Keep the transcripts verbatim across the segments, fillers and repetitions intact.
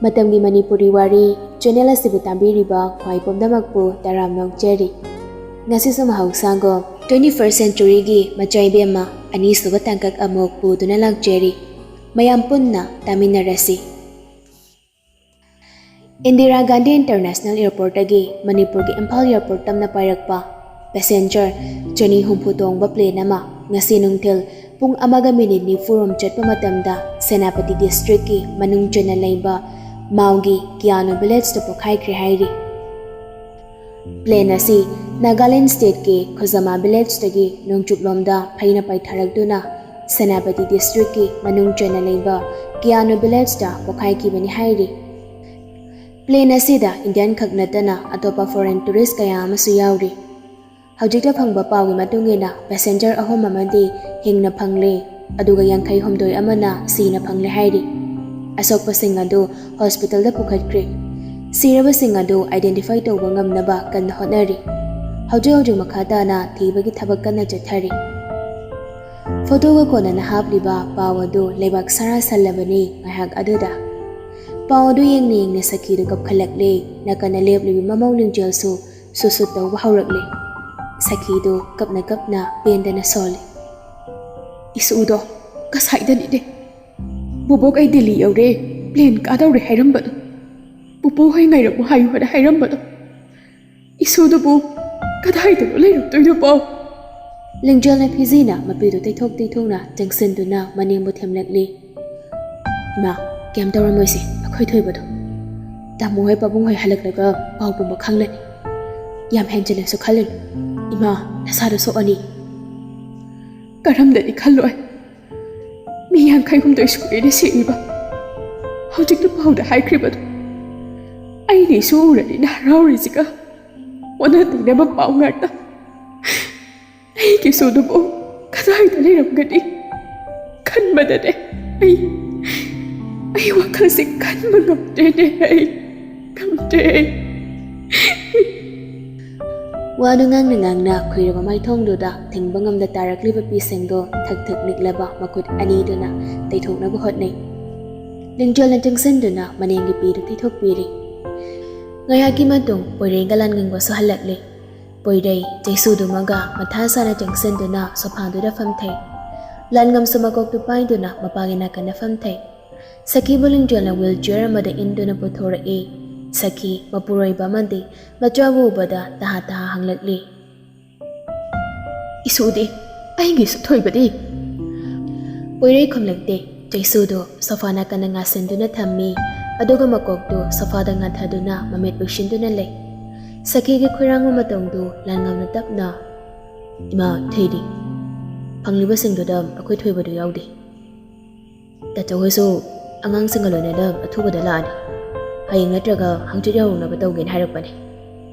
ꯃꯇꯝꯒꯤ ꯃꯅꯤꯄꯨꯔꯤ ꯋꯥꯔꯤ ꯆꯦꯅꯦꯜ ꯑꯁꯤꯕꯨ ꯇꯥꯕꯤꯔꯤꯕ ꯈ꯭ꯋꯥꯏ ꯄꯨꯝꯅꯃꯛꯄꯨ ꯇꯔꯥꯝꯅ ꯑꯣꯛꯆꯔꯤ꯫ ꯉꯁꯤꯁꯨ ꯃꯍꯧꯁꯥꯒꯨꯝ twenty first centuryꯒꯤ ꯃꯆꯥ ꯏꯕꯦꯝꯃ ꯑꯅꯤꯁꯨꯕ ꯇꯥꯡꯀꯛ ꯑꯃꯨꯛ ꯄꯨꯗꯨꯅ ꯂꯥꯛꯆꯔꯤ꯫ ꯃꯌꯥꯝ ꯄꯨꯟꯅ ꯇꯥꯃꯤꯟꯅꯔꯁꯤ꯫ ꯏꯟꯗꯤꯔꯥ ꯒꯥꯟꯙꯤ ꯏꯟꯇꯔꯅꯦꯁꯅꯦꯜ ꯑꯦꯌꯔꯄꯣꯔꯠꯇꯒꯤ ꯃꯅꯤꯄꯨꯔꯒꯤ ꯏꯝꯐꯥꯜ ꯑꯦꯌꯔꯄꯣꯔꯠ ꯇꯝꯅ ꯄꯥꯏꯔꯛꯄ ꯄꯦꯁꯦꯟꯖꯔ ꯆꯅꯤ ꯍꯨꯝꯐꯨ ꯇꯣꯡꯕ ꯄ꯭ꯂꯦꯟ ꯑꯃ ꯉꯁꯤ ꯅꯨꯡꯊꯤꯜ ꯄꯨꯡ ꯑꯃꯒ ꯃꯤꯅꯤꯠ ꯅꯤꯐꯨꯔꯣꯝ ꯆꯠꯄ ꯃꯇꯝꯗ ꯁꯦꯅꯥꯄꯇꯤ ꯗꯤꯁꯇ꯭ꯔꯤꯛꯀꯤ ꯃꯅꯨꯡ ꯆꯟꯅ ꯂꯩꯕ ꯃꯥꯎꯒꯤ ꯀꯤꯌꯥꯅꯨ ꯚꯤꯂꯦꯖꯇ ꯄꯣꯈꯥꯏꯈ꯭ꯔꯦ ꯍꯥꯏꯔꯤ꯫ ꯄ꯭ꯂꯦꯟ ꯑꯁꯤ ꯅꯥꯒꯥꯂꯦꯟ ꯁ꯭ꯇꯦꯠꯀꯤ ꯈꯨꯖꯃꯥ ꯚꯤꯂꯦꯖꯇꯒꯤ ꯅꯣꯡꯆꯨꯞꯂꯣꯝꯗ ꯐꯩꯅ ꯄꯥꯏꯊꯔꯛꯇꯨꯅ ꯁꯦꯅꯥꯄꯇꯤ ꯗꯤꯁꯇ꯭ꯔꯤꯛꯀꯤ ꯃꯅꯨꯡ ꯆꯟꯅ ꯂꯩꯕ ꯀꯤꯌꯥꯅꯨ ꯚꯤꯂꯦꯖꯇ ꯄꯣꯈꯥꯏꯈꯤꯕꯅꯤ ꯍꯥꯏꯔꯤ꯫ ꯄ꯭ꯂꯦꯟ ꯑꯁꯤꯗ ꯏꯟꯗꯤꯌꯟ ꯈꯛ ꯅꯠꯇꯅ ꯑꯇꯣꯞꯄ ꯐꯣꯔꯦꯟ ꯇꯨꯔꯤꯁ ꯀꯌꯥ ꯑꯃꯁꯨ ꯌꯥꯎꯔꯤ꯫ ꯍꯧꯖꯤꯛꯇ ꯐꯪꯕ ꯄꯥꯎꯒꯤ ꯃꯇꯨꯡ ꯏꯟꯅ ꯄꯦꯁꯦꯟꯖꯔ ꯑꯍꯨꯝ ꯑꯃꯗꯤ ꯍꯤꯡꯅ ꯐꯪꯂꯦ, ꯑꯗꯨꯒ ꯌꯥꯡꯈꯩ ꯍꯨꯝꯗꯣꯏ ꯑꯃꯅ ꯁꯤꯅ ꯐꯪꯂꯦ ꯍꯥꯏꯔꯤ꯫ ꯑꯁꯣꯛꯄꯁꯤꯡ ꯑꯗꯨ ꯍꯣꯁꯄꯤꯇꯥꯜꯗ ꯄꯨꯈꯠꯈ꯭ꯔꯦ꯫ ꯁꯤꯔꯕꯁꯤꯡ ꯑꯗꯨ ꯑꯥꯏꯗꯦꯟꯇꯤꯐꯥꯏ ꯇꯧꯕ ꯉꯝꯅꯕ ꯀꯟꯅ ꯍꯣꯠꯅꯔꯤ꯫ ꯍꯧꯖꯤꯛ ꯍꯧꯖꯤꯛ ꯃꯈꯥ ꯇꯥꯅ ꯊꯤꯕꯒꯤ ꯊꯕꯛ ꯀꯟꯅ ꯆꯠꯊꯔꯤ꯫ ꯐꯣꯇꯣꯒ ꯀꯣꯟꯅꯅ ꯍꯥꯞꯂꯤꯕ ꯄꯥꯎ ꯑꯗꯨ ꯂꯩꯕꯥꯛ ꯁꯥꯔꯥ ꯁꯜꯂꯕꯅꯤ ꯉꯥꯏꯍꯥꯛ ꯑꯗꯨꯗ꯫ ꯄꯥꯎ ꯑꯗꯨ ꯌꯦꯡꯅ ꯌꯦꯡꯅ ꯁꯈꯤꯗꯨ ꯀꯞꯈꯠꯂꯛꯂꯦ꯫ ꯅꯥꯀꯟꯅ ꯂꯦꯞꯂꯤꯕ ꯃꯃꯧ ꯂꯤꯡꯖꯦꯜꯁꯨ ꯁꯨꯠ ꯁꯨꯠ ꯇꯧꯕ ꯍꯧꯔꯛꯂꯦ꯫ ꯁꯈꯤꯗꯨ ꯀꯞꯅ ꯀꯞꯅ ꯄꯦꯟꯗꯅ ꯁꯣꯜꯂꯤ꯫ "ꯏꯁꯨꯗꯣ ꯉꯁꯥꯏꯗꯅꯤꯅꯦ ꯕꯣꯕꯣꯛ ꯑꯩ ꯗꯤꯜꯂꯤ ꯌꯧꯔꯦ, ꯄ꯭ꯂꯦꯟ ꯀꯥꯗꯧꯔꯦ ꯍꯥꯏꯔꯝꯕꯗꯣ, ꯄꯨꯄꯨ ꯍꯣꯏ ꯉꯥꯏꯔꯝꯃꯨ ꯍꯥꯏꯌꯨ ꯍꯥꯏꯅ ꯍꯥꯏꯔꯝꯕꯗꯣ꯫ ꯏꯁꯨꯗꯨꯕꯨ ꯀꯗꯥꯏꯗꯅꯣ ꯂꯩꯔꯝꯗꯣꯏꯗꯨꯕꯣ?" ꯂꯤꯡꯖꯦꯜꯅ ꯐꯤꯖꯤꯅ ꯃꯄꯤꯗꯨ ꯇꯩꯊꯣꯛ ꯇꯩꯊꯣꯛꯅ ꯆꯪꯁꯤꯟꯗꯨꯅ ꯃꯅꯤꯡꯕꯨ ꯊꯦꯝꯂꯛꯂꯤ꯫ "ꯏꯃꯥ, ꯀꯩꯝ ꯇꯧꯔꯝꯃꯣꯏꯁꯦ, ꯑꯩꯈꯣꯏ ꯊꯣꯏꯕꯗꯣ꯫ ꯇꯥꯃꯣ ꯍꯣꯏ ꯄꯥꯕꯨꯡ ꯍꯣꯏ ꯍꯜꯂꯛꯂꯒ ꯄꯥꯎ ꯄꯨꯝꯕ ꯈꯪꯂꯅꯤ꯫ ꯌꯥꯝ ꯍꯦꯟꯖꯤꯟꯅꯁꯨ ꯈꯜꯂꯨꯅꯨ꯫ ꯏꯃꯥ, ꯅꯁꯥꯗꯣ ꯁꯣꯛꯑꯅꯤ꯫" "ꯀꯔꯝꯗꯗꯤ ꯈꯜꯂꯣꯏ? ꯃꯤ ꯌꯥꯡꯈꯩ ꯍꯨꯝꯗꯣꯏ ꯁꯨꯔꯦꯅꯦ ꯁꯤꯔꯤꯕ꯫ ꯍꯧꯖꯤꯛꯇ ꯄꯥꯎꯗ ꯍꯥꯏꯈ꯭ꯔꯤꯕꯗꯣ꯫ ꯑꯩꯅ ꯏꯁꯨ ꯎꯔꯗꯤꯅ ꯍꯔꯥꯎꯔꯤꯁꯤꯒ ꯑꯣꯟꯅ ꯇꯩꯅꯕ ꯄꯥꯎ ꯉꯥꯛꯇ꯫ ꯑꯩꯒꯤ ꯏꯁꯨꯗꯨꯕꯨ ꯀꯗꯥꯏꯗ ꯂꯩꯔꯝꯒꯅꯤ ꯈꯟꯕꯗꯅꯦ ꯑꯩ, ꯑꯩ ꯋꯥꯈꯜꯁꯦ ꯈꯟꯕ ꯉꯝꯗ꯭ꯔꯦꯅꯦ, ꯑꯩ ꯉꯝꯗ꯭ꯔꯦ꯫" ꯋꯥꯗꯨ ꯉꯥꯡꯅ ꯉꯥꯡꯅ ꯈꯨꯏꯔꯕ ꯃꯥꯏꯊꯣꯡꯗꯨꯗ ꯊꯤꯡꯕ ꯉꯝꯗ ꯇꯥꯔꯛꯂꯤꯕ ꯄꯤꯁꯤꯡꯗꯨ ꯊꯛ ꯊꯛ ꯅꯤꯛꯂꯕ ꯃꯈꯨꯠ ꯑꯅꯤꯗꯨꯅ ꯇꯩꯊꯣꯛꯅꯕ ꯍꯣꯠꯅꯩ꯫ ꯂꯤꯡꯖꯦꯜꯅ ꯆꯪꯁꯤꯟꯗꯨꯅ ꯃꯅꯦꯝꯒꯤ ꯄꯤꯗꯨ ꯊꯤꯊꯣꯛꯄꯤꯔꯤ꯫ ꯉꯥꯏꯍꯥꯛꯀꯤ ꯃꯇꯨꯡ ꯄꯣꯏꯔꯩꯒ ꯂꯥꯟꯉꯝꯒꯁꯨ ꯍꯜꯂꯛꯂꯤ꯫ ꯄꯣꯏꯔꯩ ꯆꯩꯁꯨꯗꯨꯃꯒ ꯃꯊꯥ ꯁꯥꯅ ꯆꯪꯁꯤꯟꯗꯨꯅ ꯁꯣꯐꯥꯗꯨꯗ ꯐꯝꯊꯩ꯫ ꯂꯥꯟꯉꯝꯁꯨ ꯃꯀꯣꯛꯇꯨ ꯄꯥꯏꯗꯨꯅ ꯃꯄꯥꯒꯤ ꯅꯥꯀꯟꯗ ꯐꯝꯊꯩ꯫ ꯁꯈꯤꯕꯨ ꯂꯤꯡꯖꯦꯜꯅ ꯋꯤꯜ ꯆꯤꯌꯔ ꯑꯃꯗ ꯏꯟꯗꯨꯅ ꯄꯨꯊꯣꯔꯛꯏ꯫ ꯁꯈꯤ ꯃꯄꯨꯔꯣꯏꯕ ꯑꯃꯗꯤ ꯃꯆꯥꯕꯨ ꯎꯕꯗ ꯇꯍꯥ ꯇꯍꯥ ꯍꯪꯂꯛꯂꯤ꯫ "ꯏꯁꯨꯗꯤ, ꯑꯩꯒꯤ ꯏꯁꯨ ꯊꯣꯏꯕꯗꯤ?" ꯄꯣꯏꯔꯩ ꯈꯨꯝꯂꯛꯇꯦ꯫ ꯆꯩꯁꯨꯗꯨ ꯁꯣꯐꯥ ꯅꯥꯀꯟꯗ ꯉꯥꯁꯤꯟꯗꯨꯅ ꯊꯝꯃꯤ, ꯑꯗꯨꯒ ꯃꯀꯣꯛꯇꯨ ꯁꯣꯐꯥꯗ ꯉꯥꯊꯗꯨꯅ ꯃꯃꯤꯠ ꯎꯏꯁꯤꯟꯗꯨꯅ ꯂꯩ꯫ ꯁꯈꯤꯒꯤ ꯈꯣꯏꯔꯥꯡꯕ ꯃꯇꯧꯗꯨ ꯂꯥꯟꯉꯝꯅ ꯇꯞꯅ, "ꯏꯃꯥ ꯊꯩꯗꯤ, ꯐꯪꯂꯤꯕꯁꯤꯡꯗꯨꯗ ꯑꯩꯈꯣꯏ ꯊꯣꯏꯕꯗꯨ ꯌꯥꯎꯗꯦ꯫ ꯇꯥꯆꯧ ꯍꯣꯏꯁꯨ ꯑꯉꯥꯡꯁꯤꯡꯒ ꯂꯣꯏꯅꯅ ꯑꯊꯨꯕꯗ ꯂꯥꯛꯑꯅꯤ꯫ ꯍꯌꯦꯡ ꯅꯠꯇ꯭ꯔꯒ ꯍꯪꯆꯤꯠ ꯌꯧꯔꯛꯅꯕ ꯇꯧꯒꯦꯅ ꯍꯥꯏꯔꯛꯄꯅꯦ꯫"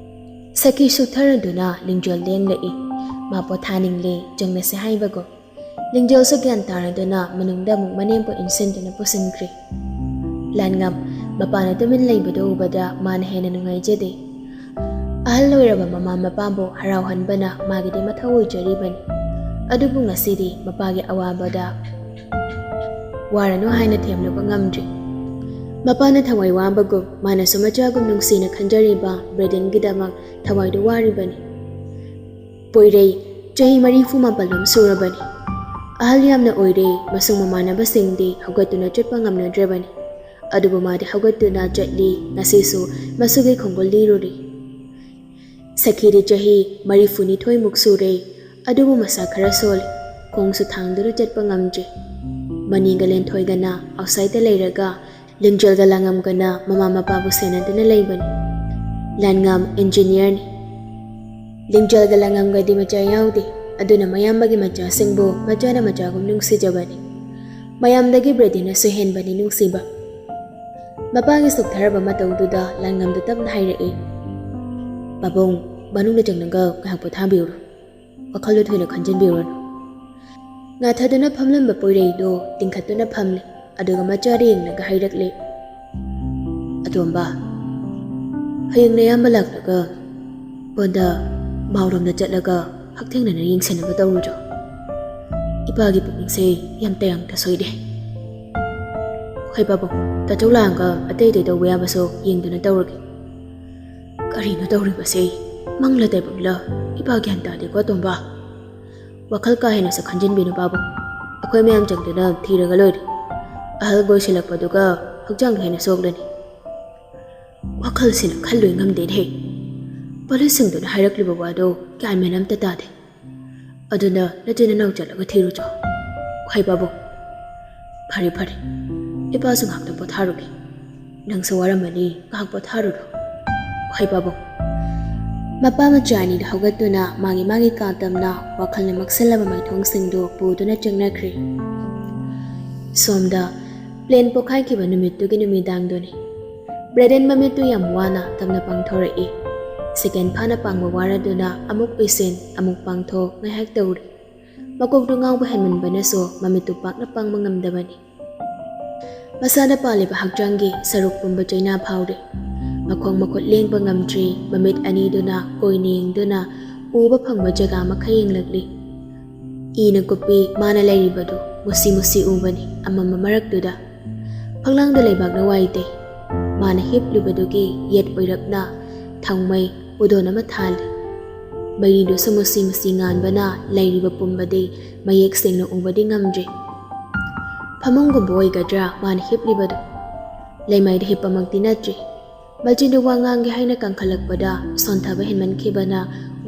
ꯁꯈꯤ ꯁꯨꯛꯊꯔꯗꯨꯅ ꯂꯤꯡꯖꯦꯜ ꯂꯦꯡꯂꯛꯏ꯫ ꯃꯥ ꯄꯣꯊꯥꯅꯤꯡꯂꯦ, ꯆꯪꯂꯁꯦ ꯍꯥꯏꯕꯒꯨꯝ꯫ ꯂꯤꯡꯖꯦꯜꯁꯨ ꯒ꯭ꯌꯥꯟ ꯇꯥꯔꯗꯨꯅ ꯃꯅꯨꯡꯗ ꯑꯃꯨꯛ ꯃꯅꯦꯝꯄꯣ ꯏꯟꯁꯤꯟꯗꯨꯅ ꯄꯨꯁꯤꯟꯈ꯭ꯔꯦ꯫ ꯂꯥꯟꯉꯝ ꯃꯄꯥꯅ ꯇꯨꯃꯤꯟ ꯂꯩꯕꯗꯨ ꯎꯕꯗ ꯃꯥꯅ ꯍꯦꯟꯅ ꯅꯨꯡꯉꯥꯏꯖꯗꯦ꯫ ꯑꯍꯜ ꯑꯣꯏꯔꯕ ꯃꯃꯥ ꯃꯄꯥꯕꯨ ꯍꯔꯥꯎꯍꯟꯕꯅ ꯃꯥꯒꯤꯗꯤ ꯃꯊꯧ ꯑꯣꯏꯖꯔꯤꯕꯅꯤ꯫ ꯑꯗꯨꯕꯨ ꯉꯁꯤꯗꯤ ꯃꯄꯥꯒꯤ ꯑꯋꯥꯕꯗ ꯋꯥꯔꯅꯨ ꯍꯥꯏꯅ ꯊꯦꯝꯂꯨꯕ ꯉꯝꯗ꯭ꯔꯤ꯫ ꯃꯄꯥꯅ ꯊꯋꯥꯏ ꯋꯥꯕꯒꯨꯝ ꯃꯥꯅꯁꯨ ꯃꯆꯥꯒꯨꯝ ꯅꯨꯡꯁꯤꯅ ꯈꯟꯖꯔꯤꯕ ꯕ꯭ꯔꯦꯗꯦꯟꯒꯤꯗꯃꯛ ꯊꯋꯥꯏꯗꯨ ꯋꯥꯔꯤꯕꯅꯤ꯫ ꯄꯣꯏꯔꯩ ꯆꯍꯤ ꯃꯔꯤꯐꯨ ꯃꯥꯄꯜꯂꯣꯝ ꯁꯨꯔꯕꯅꯤ꯫ ꯑꯍꯜ ꯌꯥꯝꯅ ꯑꯣꯏꯔꯦ, ꯃꯁꯨꯡ ꯃꯃꯥꯟꯅꯕꯁꯤꯡꯗꯤ ꯍꯧꯒꯠꯇꯨꯅ ꯆꯠꯄ ꯉꯝꯅꯗ꯭ꯔꯕꯅꯤ꯫ ꯑꯗꯨꯕꯨ ꯃꯥꯗꯤ ꯍꯧꯒꯠꯇꯨꯅ ꯆꯠꯂꯤ, ꯉꯁꯤꯁꯨ ꯃꯁꯨꯒꯤ ꯈꯣꯡꯒꯨꯜ ꯂꯤꯔꯨꯔꯤ꯫ ꯁꯈꯤꯗꯤ ꯆꯍꯤ ꯃꯔꯤꯐꯨꯅꯤꯊꯣꯏꯃꯨꯛ ꯁꯨꯔꯦ, ꯑꯗꯨꯕꯨ ꯃꯁꯥ ꯈꯔ ꯁꯣꯜꯂꯤ, ꯈꯣꯡꯁꯨ ꯊꯥꯡꯗꯨꯅ ꯆꯠꯄ ꯉꯝꯗ꯭ꯔꯤ꯫ ꯃꯅꯤꯒ ꯂꯦꯟꯊꯣꯏꯒꯅ ꯑꯥꯎꯠꯁꯥꯏꯗꯇ ꯂꯩꯔꯒ ꯂꯤꯡꯖꯦꯜꯒ ꯂꯥꯡꯉꯝꯒꯅ ꯃꯃꯥ ꯃꯄꯥꯕꯨ ꯁꯦꯟꯅꯗꯨꯅ ꯂꯩꯕꯅꯤ꯫ ꯂꯥꯟꯉꯝ ꯏꯟꯖꯤꯅꯤꯌꯔꯅꯤ꯫ ꯂꯤꯡꯖꯦꯜꯒ ꯂꯥꯡꯉꯝꯒꯗꯤ ꯃꯆꯥ ꯌꯥꯎꯗꯦ, ꯑꯗꯨꯅ ꯃꯌꯥꯝꯕꯒꯤ ꯃꯆꯥꯁꯤꯡꯕꯨ ꯃꯆꯥꯅ ꯃꯆꯥꯒꯨꯝ ꯅꯨꯡꯁꯤꯖꯕꯅꯤ꯫ ꯃꯌꯥꯝꯗꯒꯤ ꯕ꯭ꯔꯦꯗꯤꯅꯁꯨ ꯍꯦꯟꯕꯅꯤ ꯅꯨꯡꯁꯤꯕ꯫ ꯃꯄꯥꯒꯤ ꯁꯨꯛꯊꯔꯕ ꯃꯇꯧꯗꯨꯗ ꯂꯥꯟꯉꯝꯗꯨ ꯇꯞꯅ ꯍꯥꯏꯔꯛꯏ, "ꯄꯥꯕꯨꯡ, ꯃꯅꯨꯡꯗ ꯆꯪꯂꯒ ꯉꯥꯏꯍꯥꯛ ꯄꯣꯊꯥꯕꯤꯔꯨꯔꯣ꯫ ꯋꯥꯈꯜꯗꯨ ꯊꯣꯏꯅ ꯈꯟꯖꯤꯟꯕꯤꯔꯨꯔꯅꯨ꯫" ꯉꯥꯊꯗꯨꯅ ꯐꯝꯂꯝꯕ ꯄꯣꯏꯔꯩꯗꯨ ꯇꯤꯡꯈꯠꯇꯨꯅ ꯐꯝꯂꯤ, ꯑꯗꯨꯒ ꯃꯆꯥꯗ ꯌꯦꯡꯂꯒ ꯍꯥꯏꯔꯛꯂꯤ, "ꯑꯇꯣꯝꯕ, ꯍꯌꯦꯡ ꯅꯌꯥꯝꯕ ꯂꯥꯛꯂꯒ ꯄꯣꯟꯗ ꯃꯥꯎꯔꯣꯝꯗ ꯆꯠꯂꯒ ꯍꯛꯊꯦꯡꯅꯅ ꯌꯦꯡꯁꯤꯟꯅꯕ ꯇꯧꯔꯨꯔꯣ꯫ ꯏꯄꯥꯒꯤ ꯄꯨꯛꯅꯤꯡꯁꯦ ꯌꯥꯝ ꯇꯌꯥꯡꯇ ꯁꯣꯏꯔꯦ꯫" ꯑꯩ ꯄꯥꯕꯨꯡ, ꯇꯥꯆꯧ ꯂꯥꯛꯑꯒ ꯑꯇꯩ ꯑꯇꯩ ꯇꯧꯕ ꯌꯥꯕꯁꯨ ꯌꯦꯡꯗꯨꯅ ꯇꯧꯔꯒꯦ꯫ ꯀꯔꯤꯅꯣ ꯇꯧꯔꯤꯕꯁꯦ? ꯃꯪꯂ ꯇꯥꯏꯕꯪꯂ? ꯏꯄꯥ ꯒ꯭ꯌꯥꯟ ꯇꯥꯗꯦꯀꯣ, ꯇꯣꯝꯕ꯫ ꯋꯥꯈꯜ ꯀꯥ ꯍꯦꯟꯅꯁꯨ ꯈꯟꯖꯤꯟꯕꯤꯅꯨ, ꯄꯥꯕꯨꯡ꯫ ꯑꯩꯈꯣꯏ ꯃꯌꯥꯝ ꯆꯪꯗꯨꯅ ꯊꯤꯔꯒ ꯂꯣꯏꯔꯦ꯫ ꯑꯍꯜ ꯀꯣꯏꯁꯤꯜꯂꯛꯄꯗꯨꯒ ꯍꯛꯆꯥꯡꯗ ꯍꯦꯟꯅ ꯁꯣꯛꯂꯅꯤ꯫ ꯋꯥꯈꯜꯁꯤꯅ ꯈꯜꯂꯣꯏ ꯉꯝꯗꯦꯅꯦꯍꯦ꯫ ꯄꯨꯂꯤꯁꯁꯤꯡꯗꯨꯅ ꯍꯥꯏꯔꯛꯂꯤꯕ ꯋꯥꯗꯣ ꯒ꯭ꯌꯥꯟ ꯃꯦꯟ ꯑꯝꯇ ꯇꯥꯗꯦ꯫ ꯑꯗꯨꯅ ꯅꯆꯤꯟ ꯅꯅꯥꯎ ꯆꯠꯂꯒ ꯊꯤꯔꯨꯆꯣ꯫ ꯍꯣꯏ ꯄꯥꯕꯨꯡ꯫ ꯐꯔꯦ ꯐꯔꯦ, ꯏꯄꯥꯁꯨ ꯉꯥꯏꯍꯥꯛꯇ ꯄꯣꯊꯥꯔꯨꯒꯦ꯫ ꯅꯪꯁꯨ ꯋꯥꯔꯝꯃꯅꯤ, ꯉꯥꯏꯍꯥꯛ ꯄꯣꯊꯥꯔꯨꯔꯣ꯫ ꯍꯣꯏ ꯄꯥꯕꯨꯡ꯫ ꯃꯄꯥ ꯃꯆꯥ ꯑꯅꯤꯗꯨ ꯍꯧꯒꯠꯇꯨꯅ ꯃꯥꯒꯤ ꯃꯥꯒꯤ ꯀꯥ ꯇꯝꯅ ꯋꯥꯈꯜꯅ ꯃꯛꯁꯜꯂꯕ ꯃꯥꯏꯊꯣꯡꯁꯤꯡꯗꯨ ꯄꯨꯗꯨꯅ ꯆꯪꯅꯈ꯭ꯔꯦ꯫ ꯁꯣꯝꯗ ꯄ꯭ꯂꯦꯟ ꯄꯣꯈꯥꯏꯈꯤꯕ ꯅꯨꯃꯤꯠꯇꯨꯒꯤ ꯅꯨꯃꯤꯗꯥꯡꯗꯨꯅꯤ꯫ ꯕ꯭ꯔꯦꯗꯦꯟ ꯃꯃꯤꯠꯇꯨ ꯌꯥꯝ ꯋꯥꯅ ꯇꯝꯅ ꯄꯥꯡꯊꯣꯔꯛꯏ꯫ ꯁꯦꯀꯦꯟ ꯐꯥꯅ ꯄꯥꯡꯕ ꯋꯥꯔꯗꯨꯅ ꯑꯃꯨꯛ ꯎꯏꯁꯤꯟ, ꯑꯃꯨꯛ ꯄꯥꯡꯊꯣꯛ ꯉꯥꯏꯍꯥꯛ ꯇꯧꯔꯤ꯫ ꯃꯀꯣꯛꯇꯨ ꯉꯥꯎꯕ ꯍꯦꯟꯃꯟꯕꯅꯁꯨ ꯃꯃꯤꯠꯇꯨ ꯄꯥꯛꯅ ꯄꯥꯡꯕ ꯉꯝꯗꯕꯅꯤ꯫ ꯃꯁꯥꯗ ꯄꯥꯜꯂꯤꯕ ꯍꯛꯆꯥꯡꯒꯤ ꯁꯔꯨꯛ ꯄꯨꯝꯕ ꯆꯩꯅꯥ ꯐꯥꯎꯔꯤ꯫ ꯃꯈꯣꯡ ꯃꯈꯨꯠ ꯂꯦꯡꯕ ꯉꯝꯗ꯭ꯔꯤ, ꯃꯃꯤꯠ ꯑꯅꯤꯗꯨꯅ ꯀꯣꯏꯅ ꯌꯦꯡꯗꯨꯅ ꯎꯕ ꯐꯪꯕ ꯖꯒꯥ ꯃꯈꯩ ꯌꯦꯡꯂꯛꯂꯤ꯫ ꯏꯅ ꯀꯨꯞꯄꯤ ꯃꯥꯅ ꯂꯩꯔꯤꯕꯗꯨ ꯃꯨꯁꯤ ꯃꯨꯁꯤ ꯎꯕꯅꯤ ꯑꯃꯝꯕ ꯃꯔꯛꯇꯨꯗ꯫ ꯐꯛꯂꯥꯡꯗ ꯂꯩꯕꯥꯛꯅ ꯋꯥꯏ ꯇꯩ꯫ ꯃꯥꯅ ꯍꯤꯞꯂꯤꯕꯗꯨꯒꯤ ꯌꯦꯠ ꯑꯣꯏꯔꯞꯅ ꯊꯥꯎꯃꯩ ꯄꯨꯗꯣꯟ ꯑꯃ ꯊꯥꯜꯂꯤ꯫ ꯃꯩꯔꯤꯗꯨꯁꯨ ꯃꯨꯁꯤ ꯃꯨꯁꯤ ꯉꯥꯟꯕꯅ ꯂꯩꯔꯤꯕ ꯄꯨꯝꯕꯗꯤ ꯃꯌꯦꯛ ꯁꯦꯡꯅ ꯎꯕꯗꯤ ꯉꯝꯗ꯭ꯔꯤ꯫ ꯐꯃꯨꯡꯒꯨꯝꯕ ꯑꯣꯏꯒꯗ꯭ꯔꯥ ꯃꯥꯅ ꯍꯤꯞꯂꯤꯕꯗꯨ? ꯂꯩꯃꯥꯏꯗ ꯍꯤꯞꯄꯃꯛꯇꯤ ꯅꯠꯇ꯭ꯔꯤ꯫ ꯃꯆꯤꯟꯗꯨ ꯋꯥ ꯉꯥꯡꯒꯦ ꯍꯥꯏꯅ ꯀꯟꯈꯠꯂꯛꯄꯗ ꯁꯣꯟꯊꯕ ꯍꯦꯟꯃꯟꯈꯤꯕꯅ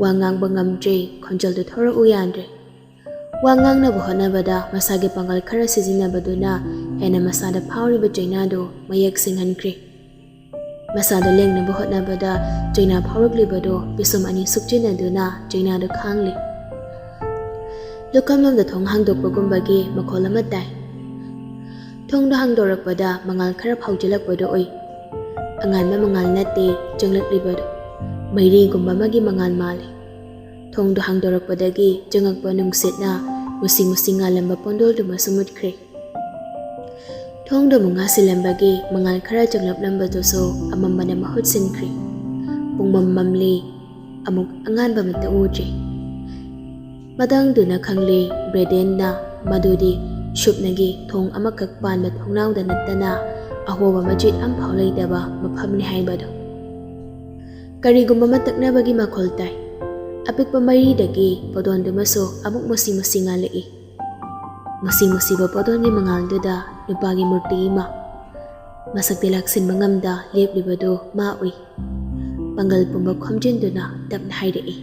ꯋꯥ ꯉꯥꯡꯕ ꯉꯝꯗ꯭ꯔꯦ, ꯈꯣꯟꯖꯦꯜꯗꯨ ꯊꯣꯔꯛꯎ ꯌꯥꯗ꯭ꯔꯦ꯫ ꯋꯥ ꯉꯥꯡꯅꯕ ꯍꯣꯠꯅꯕꯗ ꯃꯁꯥꯒꯤ ꯄꯥꯡꯒꯜ ꯈꯔ ꯁꯤꯖꯤꯟꯅꯕꯗꯨꯅ ꯍꯦꯟꯅ ꯃꯁꯥꯗ ꯐꯥꯎꯔꯤꯕ ꯆꯩꯅꯥꯗꯨ ꯃꯌꯦꯛ ꯁꯦꯡꯍꯟꯈ꯭ꯔꯦ꯫ ꯃꯁꯥꯗ ꯂꯦꯡꯅꯕ ꯍꯣꯠꯅꯕꯗ ꯆꯩꯅꯥ ꯐꯥꯎꯔꯛꯂꯤꯕꯗꯨ ꯄꯤꯁꯨꯝ ꯑꯅꯤ ꯁꯨꯞꯆꯤꯟꯅꯗꯨꯅ ꯆꯩꯅꯥꯗꯨ ꯈꯥꯡꯂꯤ꯫ ꯂꯨꯈꯝꯂꯣꯝꯗ ꯊꯣꯡ ꯍꯥꯡꯗꯣꯛꯄꯒꯨꯝꯕꯒꯤ ꯃꯈꯣꯜ ꯑꯃ ꯇꯥꯏ꯫ ꯊꯣꯡꯗꯣ ꯍꯥꯡꯗꯣꯔꯛꯄꯗ ꯃꯉꯥꯜ ꯈꯔ ꯐꯥꯎꯖꯤꯜꯂꯛꯄꯗꯨ ꯎꯏ꯫ ꯑꯉꯥꯟꯕ ꯃꯉꯥꯜ ꯅꯠꯇꯦ ꯆꯪꯂꯛꯂꯤꯕꯗꯨ, ꯃꯩꯔꯤꯒꯨꯝꯕ ꯑꯃꯒꯤ ꯃꯉꯥꯜ ꯃꯥꯜꯂꯤ꯫ ꯊꯣꯡꯗꯣ ꯍꯥꯡꯗꯣꯔꯛꯄꯗꯒꯤ ꯆꯪꯉꯛꯄ ꯅꯨꯡꯁꯤꯠꯅ ꯃꯨꯁꯤ ꯃꯨꯁꯤ ꯉꯥꯜꯂꯝꯕ ꯄꯣꯟꯗꯣꯜꯗꯨꯃꯁꯨ ꯃꯨꯠꯈ꯭ꯔꯦ꯫ ꯊꯣꯡꯗꯣ ꯑꯃꯨꯛ ꯉꯥꯁꯤꯜꯂꯝꯕꯒꯤ ꯃꯉꯥꯜ ꯈꯔ ꯆꯪꯂꯛꯂꯝꯕꯗꯨꯁꯨ ꯑꯃꯝꯕꯅ ꯃꯍꯨꯠ ꯁꯤꯟꯈ꯭ꯔꯦ꯫ ꯄꯨꯡꯃꯝ ꯃꯝꯂꯤ, ꯑꯃꯨꯛ ꯑꯉꯥꯟꯕ ꯑꯃꯠꯇ ꯎꯗ꯭ꯔꯦ꯫ ꯃꯇꯥꯡꯗꯨꯅ ꯈꯪꯂꯦ, ꯕ꯭ꯔꯦꯗꯦꯟꯅ ꯃꯗꯨꯗꯤ ꯁꯨꯞꯅꯒꯤ ꯊꯣꯡ ꯑꯃꯈꯛ ꯄꯥꯟꯕ ꯊꯣꯡꯅꯥꯎꯗ ꯅꯠꯇꯅ ꯑꯍꯣꯕ ꯃꯆꯦꯠ ꯑꯃꯐꯥꯎ ꯂꯩꯇꯕ ꯃꯐꯝꯅꯤ ꯍꯥꯏꯕꯗꯨ꯫ ꯀꯔꯤꯒꯨꯝꯕ ꯑꯃ ꯇꯛꯅꯕꯒꯤ ꯃꯈꯣꯜ ꯇꯥꯏ꯫ ꯑꯄꯤꯛꯄ ꯃꯩꯔꯤꯗꯒꯤ ꯄꯣꯗꯣꯟꯗꯨꯃꯁꯨ ꯑꯃꯨꯛ ꯃꯨꯁꯤ ꯃꯨꯁꯤ ꯉꯥꯜꯂꯛꯏ꯫ ꯃꯨꯁꯤ ꯃꯨꯁꯤꯕ ꯄꯣꯗꯣꯟꯒꯤ ꯃꯉꯥꯜꯗꯨꯗ ꯅꯨꯄꯥꯒꯤ ꯃꯨꯔꯇꯤ ꯑꯃ, ꯃꯁꯛꯇꯤ ꯂꯥꯛꯁꯤꯟꯕ ꯉꯝꯗ ꯂꯦꯞꯂꯤꯕꯗꯨ ꯃꯥ ꯎꯏ꯫ ꯄꯥꯡꯒꯜ ꯄꯨꯝꯕ ꯈꯣꯝꯖꯤꯟꯗꯨꯅ ꯇꯞꯅ ꯍꯥꯏꯔꯛꯏ,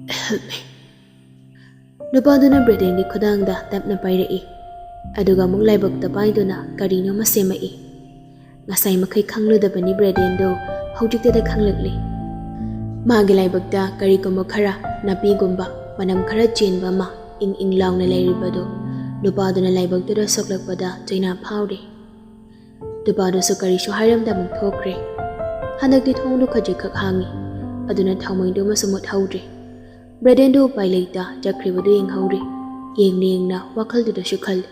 "Help me." ꯅꯨꯄꯥꯗꯨꯅ ꯕ꯭ꯔꯦꯗꯦꯟꯒꯤ ꯈꯨꯗꯥꯡꯗ ꯇꯞꯅ ꯄꯥꯏꯔꯛꯏ, ꯑꯗꯨꯒ ꯑꯃꯨꯛ ꯂꯥꯏꯕꯛꯇ ꯄꯥꯏꯗꯨꯅ ꯀꯔꯤꯅꯣ ꯑꯃ ꯁꯦꯝꯃꯛꯏ꯫ ꯉꯁꯥꯏ ꯃꯈꯩ ꯈꯪꯂꯨꯗꯕꯅꯤ ꯕ꯭ꯔꯦꯗꯦꯟꯗꯣ, ꯍꯧꯖꯤꯛꯇꯗ ꯈꯪꯂꯛꯂꯤ꯫ ꯃꯥꯒꯤ ꯂꯥꯏꯕꯛꯇ ꯀꯔꯤꯒꯨꯝꯕ ꯈꯔ, ꯅꯥꯄꯤꯒꯨꯝꯕ, ꯃꯅꯝ ꯈꯔ ꯆꯦꯟꯕ ꯑꯃ ꯏꯪ ꯏꯪ ꯂꯥꯎꯅ ꯂꯩꯔꯤꯕꯗꯨ ꯅꯨꯄꯥꯗꯨꯅ ꯂꯥꯏꯕꯛꯇꯨꯗ ꯁꯣꯛꯂꯛꯄꯗ ꯆꯩꯅꯥ ꯐꯥꯎꯔꯤ꯫ ꯅꯨꯄꯥꯗꯨꯁꯨ ꯀꯔꯤꯁꯨ ꯍꯥꯏꯔꯝꯗ ꯑꯃꯨꯛ ꯊꯣꯛꯈ꯭ꯔꯦ꯫ ꯍꯟꯗꯛꯇꯤ ꯊꯣꯡꯗꯨ ꯈꯖꯤꯛꯈꯛ ꯍꯥꯡꯉꯤ, ꯑꯗꯨꯅ ꯊꯥꯎꯃꯩꯗꯨꯃꯁꯨ ꯃꯨꯠꯍꯧꯗ꯭ꯔꯦ꯫ ꯕ꯭ꯔꯦꯗꯦꯟꯗꯨ ꯎꯄꯥꯏ ꯂꯩꯇ ꯆꯠꯈ꯭ꯔꯤꯕꯗꯨ ꯌꯦꯡꯍꯧꯔꯤ꯫ ꯌꯦꯡꯅ ꯌꯦꯡꯅ ꯋꯥꯈꯜꯗꯨꯗꯁꯨ ꯈꯜꯂꯤ,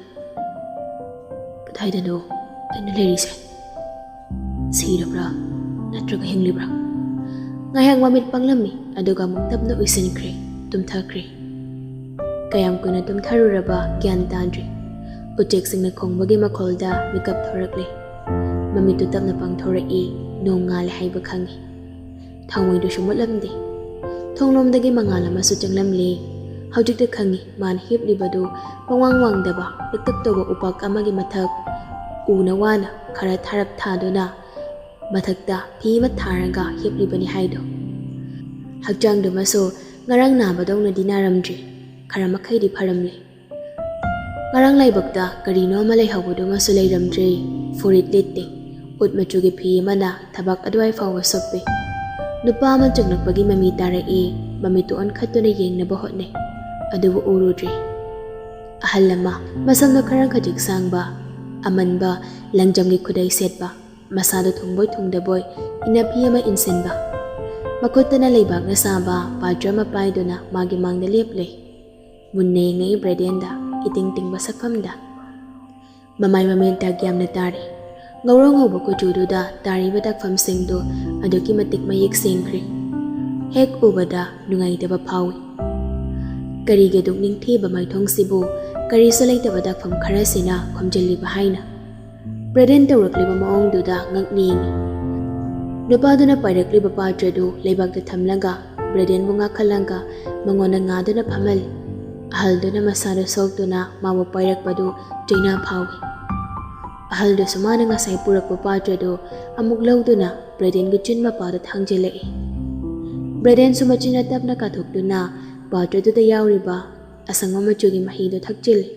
"ꯀꯗꯥꯏꯗꯅꯣ ꯑꯩꯅ ꯂꯩꯔꯤꯁꯦ? ꯁꯤꯔꯕ꯭ꯔꯥ ꯅꯠꯇ꯭ꯔꯒ ꯍꯤꯡꯂꯤꯕ꯭ꯔꯥ?" ꯉꯥꯏꯍꯥꯛ ꯃꯃꯤꯠ ꯄꯥꯡꯂꯝꯃꯤ, ꯑꯗꯨꯒ ꯑꯃꯨꯛ ꯇꯞꯅ ꯎꯏꯁꯤꯟꯈ꯭ꯔꯦ, ꯇꯨꯝꯊꯈ꯭ꯔꯦ꯫ ꯀꯌꯥꯝ ꯀꯨꯏꯅ ꯇꯨꯝꯊꯔꯨꯔꯕ ꯒ꯭ꯌꯥꯟ ꯇꯥꯗ꯭ꯔꯤ꯫ ꯎꯆꯦꯛꯁꯤꯡꯅ ꯈꯣꯡꯕꯒꯤ ꯃꯈꯣꯜꯗ ꯃꯤꯀꯞ ꯊꯣꯔꯛꯂꯦ꯫ ꯃꯃꯤꯠꯇꯨ ꯇꯞꯅ ꯄꯥꯡꯊꯣꯔꯛꯏ, ꯅꯣꯡ ꯉꯥꯜꯂꯦ ꯍꯥꯏꯕ ꯈꯪꯉꯤ꯫ ꯊꯥꯎꯃꯩꯗꯨꯁꯨ ꯃꯨꯠꯂꯝꯗꯦ꯫ ꯊꯣꯡꯂꯣꯝꯗꯒꯤ ꯃꯉꯥꯜ ꯑꯃꯁꯨ ꯆꯪꯂꯝꯂꯦ꯫ ꯍꯧꯖꯤꯛꯇ ꯈꯪꯉꯤ ꯃꯥꯅ ꯍꯤꯞꯂꯤꯕꯗꯨ ꯄꯪꯋꯥꯡ ꯋꯥꯡꯗꯕ ꯄꯤꯛꯇꯛ ꯇꯧꯕ ꯎꯄꯥꯛ ꯑꯃꯒꯤ ꯃꯊꯛ ꯎꯅ ꯋꯥꯅ ꯈꯔ ꯊꯥꯔꯞ ꯊꯥꯗꯨꯅ ꯃꯊꯛꯇ ꯐꯤ ꯑꯃ ꯊꯥꯔꯒ ꯍꯤꯞꯂꯤꯕꯅꯤ ꯍꯥꯏꯗꯣ꯫ ꯍꯛꯆꯥꯡꯗꯨꯃꯁꯨ ꯉꯔꯥꯡ ꯅꯥꯕꯗꯧꯅꯗꯤ ꯅꯥꯔꯝꯗ꯭ꯔꯤ, ꯈꯔ ꯃꯈꯩꯗꯤ ꯐꯔꯝꯂꯦ꯫ ꯉꯔꯥꯡ ꯂꯥꯏꯕꯛꯇ ꯀꯔꯤꯅꯣ ꯑꯃ ꯂꯩꯍꯧꯕꯗꯨꯃꯁꯨ ꯂꯩꯔꯝꯗ꯭ꯔꯦ꯫ ꯐꯨꯔꯤꯠ ꯂꯤꯠꯇꯦ꯫ ꯎꯠ ꯃꯆꯨꯒꯤ ꯐꯤ ꯑꯃꯅ ꯊꯕꯥꯛ ꯑꯗꯨꯋꯥꯏ ꯐꯥꯎꯕ ꯁꯨꯞꯄꯤ꯫ ꯅꯨꯄꯥ ꯑꯃ ꯆꯪꯂꯛꯄꯒꯤ ꯃꯃꯤ ꯇꯥꯔꯛꯏ꯫ ꯃꯃꯤꯠꯇꯨ ꯑꯣꯟꯈꯠꯇꯨꯅ ꯌꯦꯡꯅꯕ ꯍꯣꯠꯅꯩ, ꯑꯗꯨꯕꯨ ꯎꯔꯨꯗ꯭ꯔꯦ꯫ ꯑꯍꯜ ꯑꯃ, ꯃꯁꯝꯗꯣ ꯈꯔ ꯈꯖꯤꯛ ꯁꯥꯡꯕ, ꯑꯃꯟꯕ, ꯂꯪꯖꯝꯒꯤ ꯈꯨꯗꯩ ꯁꯦꯠꯄ, ꯃꯁꯥꯗꯣ ꯊꯨꯡꯕꯣꯏ ꯊꯨꯡꯗꯕꯣꯏ ꯏꯅꯐꯤ ꯑꯃ ꯏꯟꯁꯤꯟꯕ, ꯃꯈꯨꯠꯇꯅ ꯂꯩꯕꯥꯛꯅ ꯁꯥꯕ ꯄꯥꯇ꯭ꯔ ꯑꯃ ꯄꯥꯏꯗꯨꯅ ꯃꯥꯒꯤ ꯃꯥꯡꯗ ꯂꯦꯞꯂꯦ꯫ ꯃꯨꯟꯅ ꯌꯦꯡꯉꯛꯏ ꯕ꯭ꯔꯦꯗꯦꯟꯗ, ꯏꯇꯤꯡ ꯇꯤꯡꯕ ꯁꯛꯐꯝꯗ꯫ ꯃꯃꯥꯏ ꯃꯃꯤꯠ ꯗꯥꯛ ꯌꯥꯝꯅ ꯇꯥꯔꯦ꯫ ꯉꯧꯔꯣꯛ ꯉꯧꯕ ꯀꯨꯆꯨꯗꯨꯗ ꯇꯥꯔꯤꯕ ꯗꯥꯛꯐꯝꯁꯤꯡꯗꯨ ꯑꯗꯨꯛꯀꯤ ꯃꯇꯤꯛ ꯃꯌꯦꯛ ꯁꯦꯡꯈ꯭ꯔꯦ꯫ ꯍꯦꯛ ꯎꯕꯗ ꯅꯨꯡꯉꯥꯏꯇꯕ ꯐꯥꯎꯏ꯫ ꯀꯔꯤꯒꯤ ꯑꯗꯨꯛ ꯅꯤꯡꯊꯤꯕ ꯃꯥꯏꯊꯣꯡꯁꯤꯕꯨ ꯀꯔꯤꯁꯨ ꯂꯩꯇꯕ ꯗꯥꯛꯐꯝ ꯈꯔꯁꯤꯅ ꯈꯨꯝꯖꯤꯜꯂꯤꯕ ꯍꯥꯏꯅ ꯕ꯭ꯔꯦꯗꯦꯟ ꯇꯧꯔꯛꯂꯤꯕ ꯃꯑꯣꯡꯗꯨꯗ ꯉꯛꯅꯤꯡꯏ꯫ ꯅꯨꯄꯥꯗꯨꯅ ꯄꯥꯏꯔꯛꯂꯤꯕ ꯄꯥꯇ꯭ꯔꯗꯨ ꯂꯩꯕꯥꯛꯇ ꯊꯝꯂꯒ ꯕ꯭ꯔꯦꯗꯦꯟꯕꯨ ꯉꯥꯈꯠꯂꯒ ꯃꯉꯣꯟꯗ ꯉꯥꯗꯨꯅ ꯐꯝꯍꯜꯂꯤ꯫ ꯑꯍꯜꯗꯨꯅ ꯃꯁꯥꯗ ꯁꯣꯛꯇꯨꯅ ꯃꯥꯕꯨ ꯄꯥꯏꯔꯛꯄꯗꯨ ꯆꯩꯅꯥ ꯐꯥꯎꯏ꯫ ꯑꯍꯜꯗꯨꯁꯨ ꯃꯥꯅ ꯉꯁꯥꯏ ꯄꯨꯔꯛꯄ ꯄꯥꯇ꯭ꯔꯗꯨ ꯑꯃꯨꯛ ꯂꯧꯗꯨꯅ ꯕ꯭ꯔꯦꯗꯦꯟꯒꯤ ꯆꯤꯟ ꯃꯄꯥꯗ ꯊꯥꯡꯖꯤꯜꯂꯛꯏ꯫ ꯕ꯭ꯔꯦꯗꯦꯟꯁꯨ ꯃꯆꯤꯟꯅ ꯇꯞꯅ ꯀꯥꯊꯣꯛꯇꯨꯅ ꯄꯥꯇ꯭ꯔꯗꯨꯗ ꯌꯥꯎꯔꯤꯕ ꯑꯁꯪꯕ ꯃꯆꯨꯒꯤ ꯃꯍꯤꯗꯨ ꯊꯛꯆꯤꯜꯂꯤ꯫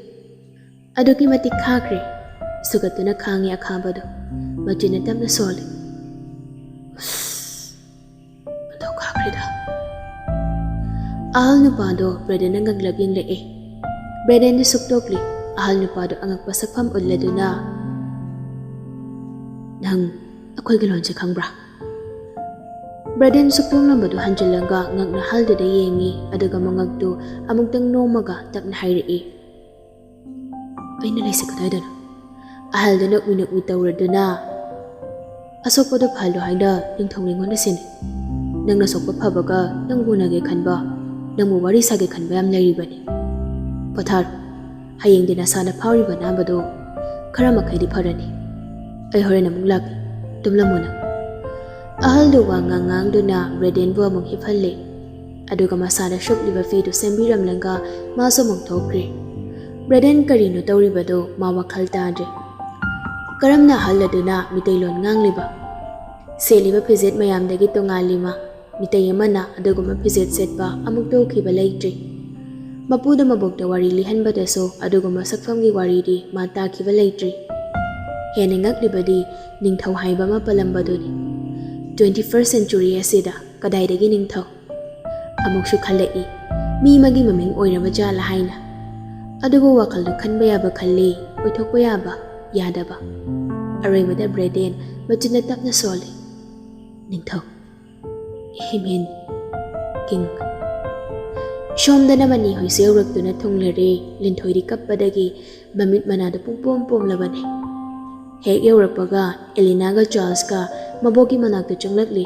ꯑꯗꯨꯛꯀꯤ ꯃꯇꯤꯛ ꯈꯥꯈ꯭ꯔꯦ꯫ ꯁꯨꯒꯠꯇꯨꯅ ꯈꯥꯡꯉꯤ ꯑꯈꯥꯕꯗꯨ꯫ ꯃꯆꯤꯟꯅ ꯇꯞꯅ ꯁꯣꯜꯂꯤ꯫ ꯑꯗꯨ ꯈꯥꯈ꯭ꯔꯦꯗ꯫ ꯑꯍꯜ ꯅꯨꯄꯥꯗꯣ ꯕ꯭ꯔꯦꯗꯦꯟꯅ ꯉꯛꯂꯞ ꯌꯦꯡꯂꯛꯏ꯫ ꯕ꯭ꯔꯦꯗꯦꯟꯗꯤ ꯁꯨꯛꯇꯣꯛꯂꯤ꯫ ꯑꯍꯜ ꯅꯨꯄꯥꯗꯣ ꯑꯉꯛꯄ ꯁꯛꯐꯝ ꯎꯠꯂꯗꯨꯅ, "ꯅꯪ ꯑꯩꯈꯣꯏꯒꯤ ꯂꯣꯟꯁꯦ ꯈꯪꯕ꯭ꯔꯥ?" ꯕ꯭ꯔꯦꯗꯦꯟ ꯁꯨꯛꯇꯣꯛꯂꯝꯕꯗꯨ ꯍꯟꯖꯤꯜꯂꯒ ꯉꯛꯅ ꯑꯍꯜꯗꯨꯗ ꯌꯦꯡꯉꯤ, ꯑꯗꯨꯒ ꯃꯉꯛꯇꯨ ꯑꯃꯨꯛꯇꯪ ꯅꯣꯝꯃꯒ ꯇꯞꯅ ꯍꯥꯏꯔꯛꯏ, "ꯑꯩꯅ ꯂꯩꯁꯦ ꯀꯗꯥꯏꯗꯅꯣ?" ꯑꯍꯜꯗꯨꯅ ꯎꯏꯅ ꯎꯏ ꯇꯧꯔꯗꯨꯅ, "ꯑꯁꯣꯛꯄꯗꯣ ꯐꯍꯜꯂꯣ ꯍꯥꯏꯅ ꯅꯤꯡꯊꯧ ꯅꯉꯣꯟꯗ ꯁꯤꯟꯅꯩ꯫ ꯅꯪꯅ ꯁꯣꯛꯄ ꯐꯕꯒ ꯅꯪꯕꯨ ꯎꯅꯒꯦ ꯈꯟꯕ, ꯅꯪꯕꯨ ꯋꯥꯔꯤ ꯁꯥꯒꯦ ꯈꯟꯕ ꯌꯥꯝ ꯂꯩꯔꯤꯕꯅꯤ꯫ ꯄꯣꯊꯥꯔꯣ꯫ ꯍꯌꯦꯡꯗꯤ ꯅꯁꯥꯅ ꯐꯥꯎꯔꯤꯕ ꯑꯅꯥꯕꯗꯣ ꯈꯔ ꯃꯈꯩꯗꯤ ꯐꯔꯅꯤ꯫ ꯑꯩ ꯍꯣꯔꯦꯟ ꯑꯃꯨꯛ ꯂꯥꯛꯀꯦ꯫ ꯇꯨꯝꯂꯝꯃꯣ ꯅꯪ꯫" ꯑꯍꯜꯗꯨ ꯋꯥ ꯉꯥꯡ ꯉꯥꯡꯗꯨꯅ ꯕ꯭ꯔꯦꯗꯦꯟꯕꯨ ꯑꯃꯨꯛ ꯍꯤꯞꯍꯜꯂꯦ꯫ ꯑꯗꯨꯒ ꯃꯁꯥꯗ ꯁꯨꯞꯂꯤꯕ ꯐꯤꯗꯨ ꯁꯦꯝꯕꯤꯔꯝꯂꯒ ꯃꯥꯁꯨ ꯑꯃꯨꯛ ꯊꯣꯛꯈ꯭ꯔꯦ꯫ ꯕ꯭ꯔꯦꯗꯦꯟ ꯀꯔꯤꯅꯣ ꯇꯧꯔꯤꯕꯗꯨ ꯃꯥ ꯋꯥꯈꯜ ꯇꯥꯗ꯭ꯔꯦ꯫ ꯀꯔꯝꯅ ꯑꯍꯜ ꯑꯗꯨꯅ ꯃꯤꯇꯩꯂꯣꯟ ꯉꯥꯡꯂꯤꯕ? ꯁꯦꯠꯂꯤꯕ ꯐꯤꯖꯦꯠ ꯃꯌꯥꯝꯗꯒꯤ ꯇꯣꯉꯥꯜꯂꯤ ꯃꯥ꯫ ꯃꯤꯇꯩ ꯑꯃꯅ ꯑꯗꯨꯒꯨꯝꯕ ꯐꯤꯖꯦꯠ ꯁꯦꯠꯄ ꯑꯃꯨꯛꯇ ꯎꯈꯤꯕ ꯂꯩꯇ꯭ꯔꯤ꯫ ꯃꯄꯨꯗ ꯃꯕꯣꯛꯇ ꯋꯥꯔꯤ ꯂꯤꯍꯟꯕꯗꯁꯨ ꯑꯗꯨꯒꯨꯝꯕ ꯁꯛꯐꯝꯒꯤ ꯋꯥꯔꯤꯗꯤ ꯃꯥ ꯇꯥꯈꯤꯕ ꯂꯩꯇ꯭ꯔꯤ꯫ ꯍꯦꯟꯅ ꯉꯛꯂꯤꯕꯗꯤ ꯅꯤꯡꯊꯧ ꯍꯥꯏꯕ ꯑꯃ ꯄꯜꯂꯝꯕꯗꯨꯅꯤ꯫ Twenty first century ꯑꯁꯤꯗ ꯀꯗꯥꯏꯗꯒꯤ ꯅꯤꯡꯊꯧ? ꯑꯃꯨꯛꯁꯨ ꯈꯜꯂꯛꯏ, ꯃꯤ ꯑꯃꯒꯤ ꯃꯃꯤꯡ ꯑꯣꯏꯔꯕ ꯖꯥꯠꯂ ꯍꯥꯏꯅ꯫ ꯑꯗꯨꯕꯨ ꯋꯥꯈꯜꯗꯨ ꯈꯟꯕ ꯌꯥꯕ ꯈꯜꯂꯤ, ꯑꯣꯏꯊꯣꯛꯄ ꯌꯥꯕ ꯌꯥꯗꯕ꯫ ꯑꯔꯣꯏꯕꯗ ꯕ꯭ꯔꯦꯗꯦꯟ ꯃꯆꯤꯟꯅ ꯇꯞꯅ ꯁꯣꯜꯂꯤ, "ꯅꯤꯡꯊꯧ, ꯍꯤꯃꯦꯟ, ꯀꯤꯡ꯫" ꯁꯣꯝꯗꯅ ꯃꯅꯤ ꯍꯣꯏꯁꯨ ꯌꯧꯔꯛꯇꯨꯅ ꯊꯨꯡꯂꯔꯦ꯫ ꯂꯤꯟꯊꯣꯏꯗꯤ ꯀꯞꯄꯗꯒꯤ ꯃꯃꯤꯠ ꯃꯅꯥꯗꯨ ꯄꯨꯡꯄꯣꯝ ꯄꯣꯝꯂꯕꯅꯤ꯫ ꯍꯦꯛ ꯌꯧꯔꯛꯄꯒ ꯑꯦꯂꯤꯅꯥꯒ ꯆꯥꯔꯜꯁꯀ ꯃꯕꯣꯛꯀꯤ ꯃꯅꯥꯛꯇ ꯆꯪꯂꯛꯂꯤ꯫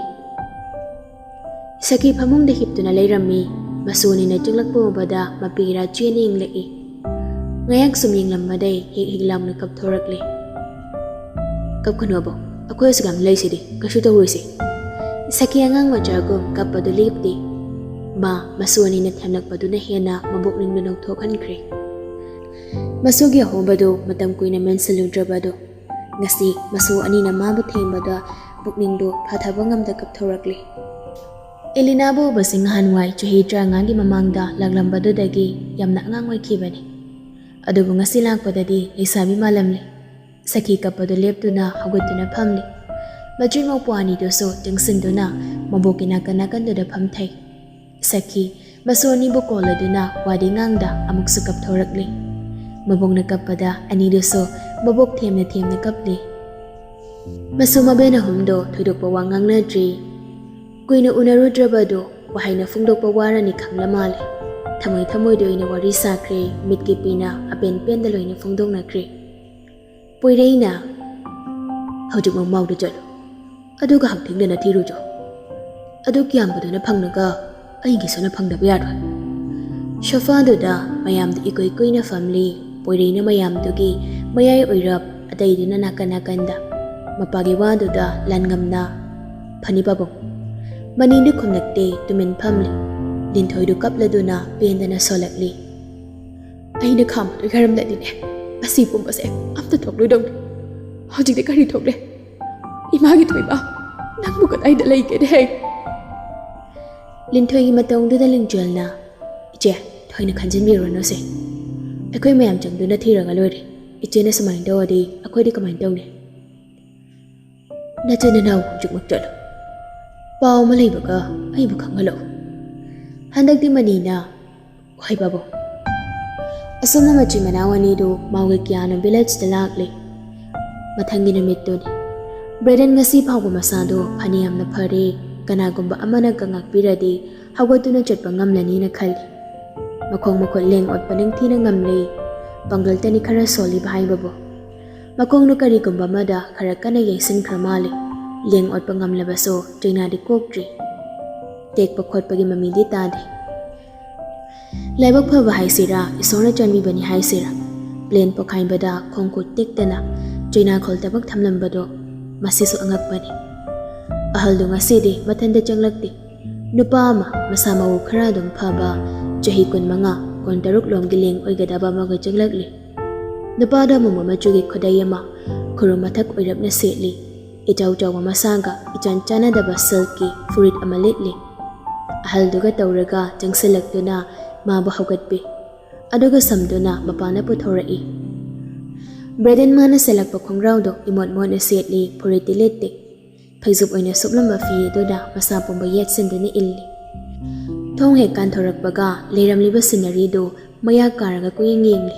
ꯁꯈꯤ ꯐꯃꯨꯡꯗ ꯍꯤꯞꯇꯨꯅ ꯂꯩꯔꯝꯃꯤ꯫ ꯃꯁꯨ ꯑꯅꯤꯅ ꯆꯪꯂꯛꯄ ꯎꯕꯗ ꯃꯄꯤꯔꯥ ꯆꯦꯟꯅ ꯌꯦꯡꯂꯛꯏ꯫ ꯉꯥꯏꯍꯥꯛ ꯁꯨꯝ ꯌꯦꯡꯂꯝꯕꯗꯩ ꯍꯦꯛ ꯍꯦꯛ ꯂꯥꯎꯅ ꯀꯞꯊꯣꯔꯛꯂꯦ꯫ "ꯀꯞꯀꯅꯨ ꯑꯕꯣꯛ, ꯑꯩꯈꯣꯏ ꯑꯁꯨꯛ ꯌꯥꯝ ꯂꯩꯁꯤꯗꯤ, ꯀꯩꯁꯨ ꯇꯧꯔꯣꯏꯁꯦ꯫" ꯁꯈꯤ ꯑꯉꯥꯡ ꯃꯆꯥꯒꯨꯝ ꯀꯞꯄꯗꯨ ꯂꯦꯞꯇꯦ꯫ ꯃꯥ ꯃꯁꯨ ꯑꯅꯤꯅ ꯊꯦꯝꯂꯛꯄꯗꯨꯅ ꯍꯦꯟꯅ ꯃꯕꯣꯛꯅꯤꯡꯗꯨ ꯅꯧꯊꯣꯛꯍꯟꯈ꯭ꯔꯦ꯫ ꯃꯁꯨꯒꯤ ꯑꯍꯣꯡꯕꯗꯨ ꯃꯇꯝ ꯀꯨꯏꯅ ꯃꯦꯟꯁꯤꯜꯂꯨꯗ꯭ꯔꯕꯗꯨ ꯉꯁꯤ ꯃꯁꯨ ꯑꯅꯤꯅ ꯃꯥꯕꯨ ꯊꯦꯝꯕꯗ ꯄꯨꯛꯅꯤꯡꯗꯨ ꯐꯥꯊꯕ ꯉꯝꯗ ꯀꯞꯊꯣꯔꯛꯂꯦ꯫ ꯑꯦꯂꯤꯅꯥꯕꯨ ꯎꯕꯁꯤ ꯉꯍꯥꯟꯋꯥꯏ ꯆꯍꯤ ꯇꯔꯥꯃꯉꯥꯒꯤ ꯃꯃꯥꯡꯗ ꯂꯥꯛꯂꯝꯕꯗꯨꯗꯒꯤ ꯌꯥꯝꯅ ꯑꯉꯥꯡ ꯑꯣꯏꯈꯤꯕꯅꯤ꯫ ꯑꯗꯨꯕꯨ ꯉꯁꯤ ꯂꯥꯛꯄꯗꯗꯤ ꯂꯩꯁꯥꯕꯤ ꯃꯥꯜꯂꯝꯂꯦ꯫ ꯁꯈꯤ ꯀꯞꯄꯗꯨ ꯂꯦꯞꯇꯨꯅ ꯍꯧꯒꯠꯇꯨꯅ ꯐꯝꯂꯤ꯫ ꯃꯆꯤꯟ ꯃꯧꯄ꯭ꯋꯥ ꯑꯅꯤꯗꯨꯁꯨ ꯆꯪꯁꯤꯟꯗꯨꯅ ꯃꯕꯣꯛꯀꯤ ꯅꯥꯀꯟ ꯅꯥꯀꯟꯗꯨꯗ ꯐꯝꯊꯩ꯫ ꯁꯈꯤ ꯃꯁꯨ ꯑꯅꯤꯕꯨ ꯀꯣꯜꯂꯗꯨꯅ ꯋꯥꯗꯤ ꯉꯥꯡꯗ ꯑꯃꯨꯛꯁꯨ ꯀꯞꯊꯣꯔꯛꯂꯤ꯫ ꯃꯕꯣꯛꯅ ꯀꯞꯄꯗ ꯑꯅꯤꯗꯨꯁꯨ ꯃꯕꯣꯛ ꯊꯦꯝꯅ ꯊꯦꯝꯅ ꯀꯞꯂꯤ꯫ ꯃꯁꯨ ꯃꯕꯦꯟ ꯑꯍꯨꯝꯗꯣ ꯊꯣꯏꯗꯣꯛꯄ ꯋꯥ ꯉꯥꯡꯅꯗ꯭ꯔꯤ꯫ ꯀꯨꯏꯅ ꯎꯅꯔꯨꯗ꯭ꯔꯕꯗꯣ ꯋꯥꯍꯩꯅ ꯐꯣꯡꯗꯣꯛꯄ ꯋꯥꯔꯅꯤ ꯈꯪꯂ ꯃꯥꯜꯂꯦ꯫ ꯊꯃꯣꯏ ꯊꯃꯣꯏꯗ ꯑꯣꯏꯅ ꯋꯥꯔꯤ ꯁꯥꯈ꯭ꯔꯦ, ꯃꯤꯠꯀꯤ ꯄꯤꯅ ꯑꯄꯦꯟ ꯄꯦꯟꯗ ꯂꯣꯏꯅ ꯐꯣꯡꯗꯣꯛꯅꯈ꯭ꯔꯦ꯫ ꯄꯣꯏꯔꯩꯅ, "ꯍꯧꯖꯤꯛꯃꯛ ꯃꯥꯎꯗ ꯆꯠꯂꯨ, ꯑꯗꯨꯒ ꯍꯛꯊꯦꯡꯅꯅ ꯊꯤꯔꯨꯆꯣ꯫ ꯑꯗꯨ ꯀꯤꯌꯥꯝꯕꯗꯨꯅ ꯐꯪꯂꯒ ꯑꯩꯒꯤꯁꯨꯅ ꯐꯪꯗꯕ ꯌꯥꯔꯣꯏ꯫" ꯁꯣꯐꯥꯗꯨꯗ ꯃꯌꯥꯝꯗꯨ ꯏꯀꯨꯏ ꯀꯨꯏꯅ ꯐꯝꯂꯤ꯫ ꯄꯣꯏꯔꯩꯅ ꯃꯌꯥꯝꯗꯨꯒꯤ ꯃꯌꯥꯏ ꯑꯣꯏꯔꯞ, ꯑꯇꯩꯗꯨꯅ ꯅꯥꯀꯟ ꯅꯥꯀꯟꯗ꯫ ꯃꯄꯥꯒꯤ ꯋꯥꯗꯨꯗ ꯂꯥꯟꯉꯝꯅ, "ꯐꯅꯤ ꯄꯥꯕꯨꯡ꯫" ꯃꯅꯤꯗꯨ ꯈꯨꯝꯂꯛꯇꯦ, ꯇꯨꯃꯤꯟ ꯐꯝꯂꯤ꯫ ꯂꯤꯟꯊꯣꯏꯗꯨ ꯀꯞꯂꯗꯨꯅ ꯄꯦꯟꯗꯅ ꯁꯣꯜꯂꯛꯂꯤ꯫ "ꯑꯩꯅ ꯈꯥꯝꯕꯗꯨ ꯌꯥꯔꯝꯗꯗꯤꯅꯦ, ꯑꯁꯤ ꯄꯨꯝꯕꯁꯦ ꯑꯝꯇ ꯊꯣꯛꯂꯣꯏꯗꯧꯅꯤ꯫ ꯍꯧꯖꯤꯛꯇꯤ ꯀꯔꯤ ꯊꯣꯛꯂꯦ? ꯏꯃꯥꯒꯤ ꯊꯣꯏꯕ, ꯅꯪꯕꯨ ꯀꯗꯥꯏꯗ ꯂꯩꯒꯦꯅꯦ?" ꯂꯤꯟꯊꯣꯏꯒꯤ ꯃꯇꯧꯗꯨꯗ ꯂꯤꯡꯖꯦꯜꯅ, "ꯏꯆꯦ, ꯊꯣꯏꯅ ꯈꯟꯖꯤꯟꯕꯤꯔꯨꯔꯅꯨꯁꯦ꯫ ꯑꯩꯈꯣꯏ ꯃꯌꯥꯝ ꯆꯪꯗꯨꯅ ꯊꯤꯔꯒ ꯂꯣꯏꯔꯦ꯫ ꯏꯆꯦꯅ ꯁꯨꯃꯥꯏꯅ ꯇꯧꯔꯗꯤ ꯑꯩꯈꯣꯏꯗꯤ ꯀꯃꯥꯏꯅ ꯇꯧꯅꯤ?" "ꯅꯆꯤꯟ ꯅꯅꯥꯎ ꯍꯧꯖꯤꯛꯃꯛ ꯆꯠꯂꯨ꯫ ꯄꯥꯎ ꯑꯃ ꯂꯩꯕꯒ ꯑꯩꯕꯨ ꯈꯪꯍꯜꯂꯛꯎ꯫" ꯍꯟꯗꯛꯇꯤ ꯃꯅꯤꯅ, "ꯍꯣꯏ ꯕꯥꯕꯨ꯫" ꯑꯁꯨꯝꯅ ꯃꯆꯤꯟ ꯃꯅꯥꯎ ꯑꯅꯤꯗꯨ ꯃꯥꯎꯒꯤ ꯀꯤꯌꯥꯅꯣ ꯚꯤꯂꯦꯖꯇ ꯂꯥꯛꯂꯤ꯫ ꯃꯊꯪꯒꯤ ꯅꯨꯃꯤꯠꯇꯨꯅꯤ꯫ ꯕ꯭ꯔꯦꯗꯟ ꯉꯁꯤ ꯐꯥꯎꯕ ꯃꯁꯥꯗꯣ ꯐꯅꯌꯥꯝꯅ ꯐꯔꯦ꯫ ꯀꯅꯥꯒꯨꯝꯕ ꯑꯃꯅꯒ ꯉꯥꯛꯄꯤꯔꯗꯤ ꯍꯧꯒꯠꯇꯨꯅ ꯆꯠꯄ ꯉꯝꯂꯅꯤꯅ ꯈꯜꯂꯤ꯫ ꯃꯈꯣꯡ ꯃꯈꯨꯠ ꯂꯦꯡ ꯑꯣꯠꯄ ꯅꯤꯡꯊꯤꯅ ꯉꯝꯂꯦ꯫ ꯄꯥꯡꯒꯜꯇꯅꯤ ꯈꯔ ꯁꯣꯜꯂꯤꯕ ꯍꯥꯏꯕꯕꯨ꯫ ꯃꯈꯣꯡꯗꯨ ꯀꯔꯤꯒꯨꯝꯕ ꯑꯃꯗ ꯈꯔ ꯀꯟꯅ ꯌꯩꯁꯤꯟꯈ꯭ꯔ ꯃꯥꯜꯂꯤ꯫ ꯂꯦꯡ ꯑꯣꯠꯄ ꯉꯝꯂꯕꯁꯨ ꯆꯩꯅꯥꯗꯤ ꯀꯣꯛꯇ꯭ꯔꯤ꯫ ꯇꯦꯛꯄ ꯈꯣꯠꯄꯒꯤ ꯃꯃꯤꯗꯤ ꯇꯥꯗꯦ꯫ ꯂꯥꯏꯕꯛ ꯐꯕ ꯍꯥꯏꯁꯤꯔꯥ, ꯏꯁꯣꯔꯅ ꯆꯥꯟꯕꯤꯕꯅꯤ ꯍꯥꯏꯁꯤꯔꯥ, ꯄ꯭ꯂꯦꯟ ꯄꯣꯈꯥꯏꯕꯗ ꯈꯣꯡ ꯈꯨꯠ ꯇꯦꯛꯇꯅ ꯆꯩꯅꯥꯈꯣꯜ ꯊꯕꯛ ꯊꯝꯂꯝꯕꯗꯣ ꯃꯁꯤꯁꯨ ꯑꯉꯛꯄꯅꯤ꯫ ꯑꯍꯜꯗꯨ ꯉꯁꯤꯗꯤ ꯃꯊꯟꯇ ꯆꯪꯂꯛꯇꯦ꯫ ꯅꯨꯄꯥ ꯑꯃ ꯃꯁꯥ ꯃꯎ ꯈꯔ ꯑꯗꯨꯝ ꯐꯕ, ꯆꯍꯤ ꯀꯨꯟꯃꯉꯥ, ꯀꯨꯟꯇꯔꯨꯛ ꯂꯣꯝꯒꯤ ꯂꯦꯡ ꯑꯣꯏꯒꯗꯕ ꯑꯃꯒ ꯆꯪꯂꯛꯂꯤ꯫ ꯅꯨꯄꯥꯗꯣ ꯑꯃꯨꯕ ꯃꯆꯨꯒꯤ ꯈꯨꯗꯩ ꯑꯃ ꯈꯨꯔꯨ ꯃꯊꯛ ꯑꯣꯏꯔꯞꯅ ꯁꯦꯠꯂꯤ꯫ ꯏꯆꯥꯎ ꯆꯥꯎꯕ ꯃꯁꯥꯒ ꯏꯆꯥꯟ ꯆꯥꯟꯅꯗꯕ ꯁꯤꯜꯛꯀꯤ ꯐꯨꯔꯤꯠ ꯑꯃ ꯂꯤꯠꯂꯤ꯫ ꯑꯍꯜꯗꯨꯒ ꯇꯧꯔꯒ ꯆꯪꯁꯤꯜꯂꯛꯇꯨꯅ ꯃꯥꯕꯨ ꯍꯧꯒꯠꯄꯤ꯫ ꯑꯗꯨꯒ ꯁꯝꯗꯨꯅ ꯃꯄꯥꯟꯗ ꯄꯨꯊꯣꯔꯛꯏ꯫ ꯕ꯭ꯔꯦꯗꯦꯟ ꯃꯥꯅ ꯁꯦꯠꯂꯛꯄ ꯈꯣꯡꯒ꯭ꯔꯥꯎꯗꯣ ꯏꯃꯣꯠ ꯃꯣꯠꯅ ꯁꯦꯠꯂꯤ, ꯐꯨꯔꯤꯠꯇꯤ ꯂꯤꯠꯇꯦ꯫ ꯐꯩꯖꯨꯞ ꯑꯣꯏꯅ ꯁꯨꯞꯂꯝꯕ ꯐꯤ ꯑꯗꯨꯅ ꯃꯁꯥ ꯄꯨꯝꯕ ꯌꯦꯠꯁꯤꯟꯗꯨꯅ ꯏꯜꯂꯤ꯫ ꯊꯣꯡ ꯍꯦꯛ ꯀꯥꯟꯊꯣꯔꯛꯄꯒ ꯂꯩꯔꯝꯂꯤꯕ ꯁꯤꯅꯔꯤꯗꯨ ꯃꯌꯥ ꯀꯥꯔꯒ ꯀꯨꯌꯦꯡ ꯌꯦꯡꯂꯤ꯫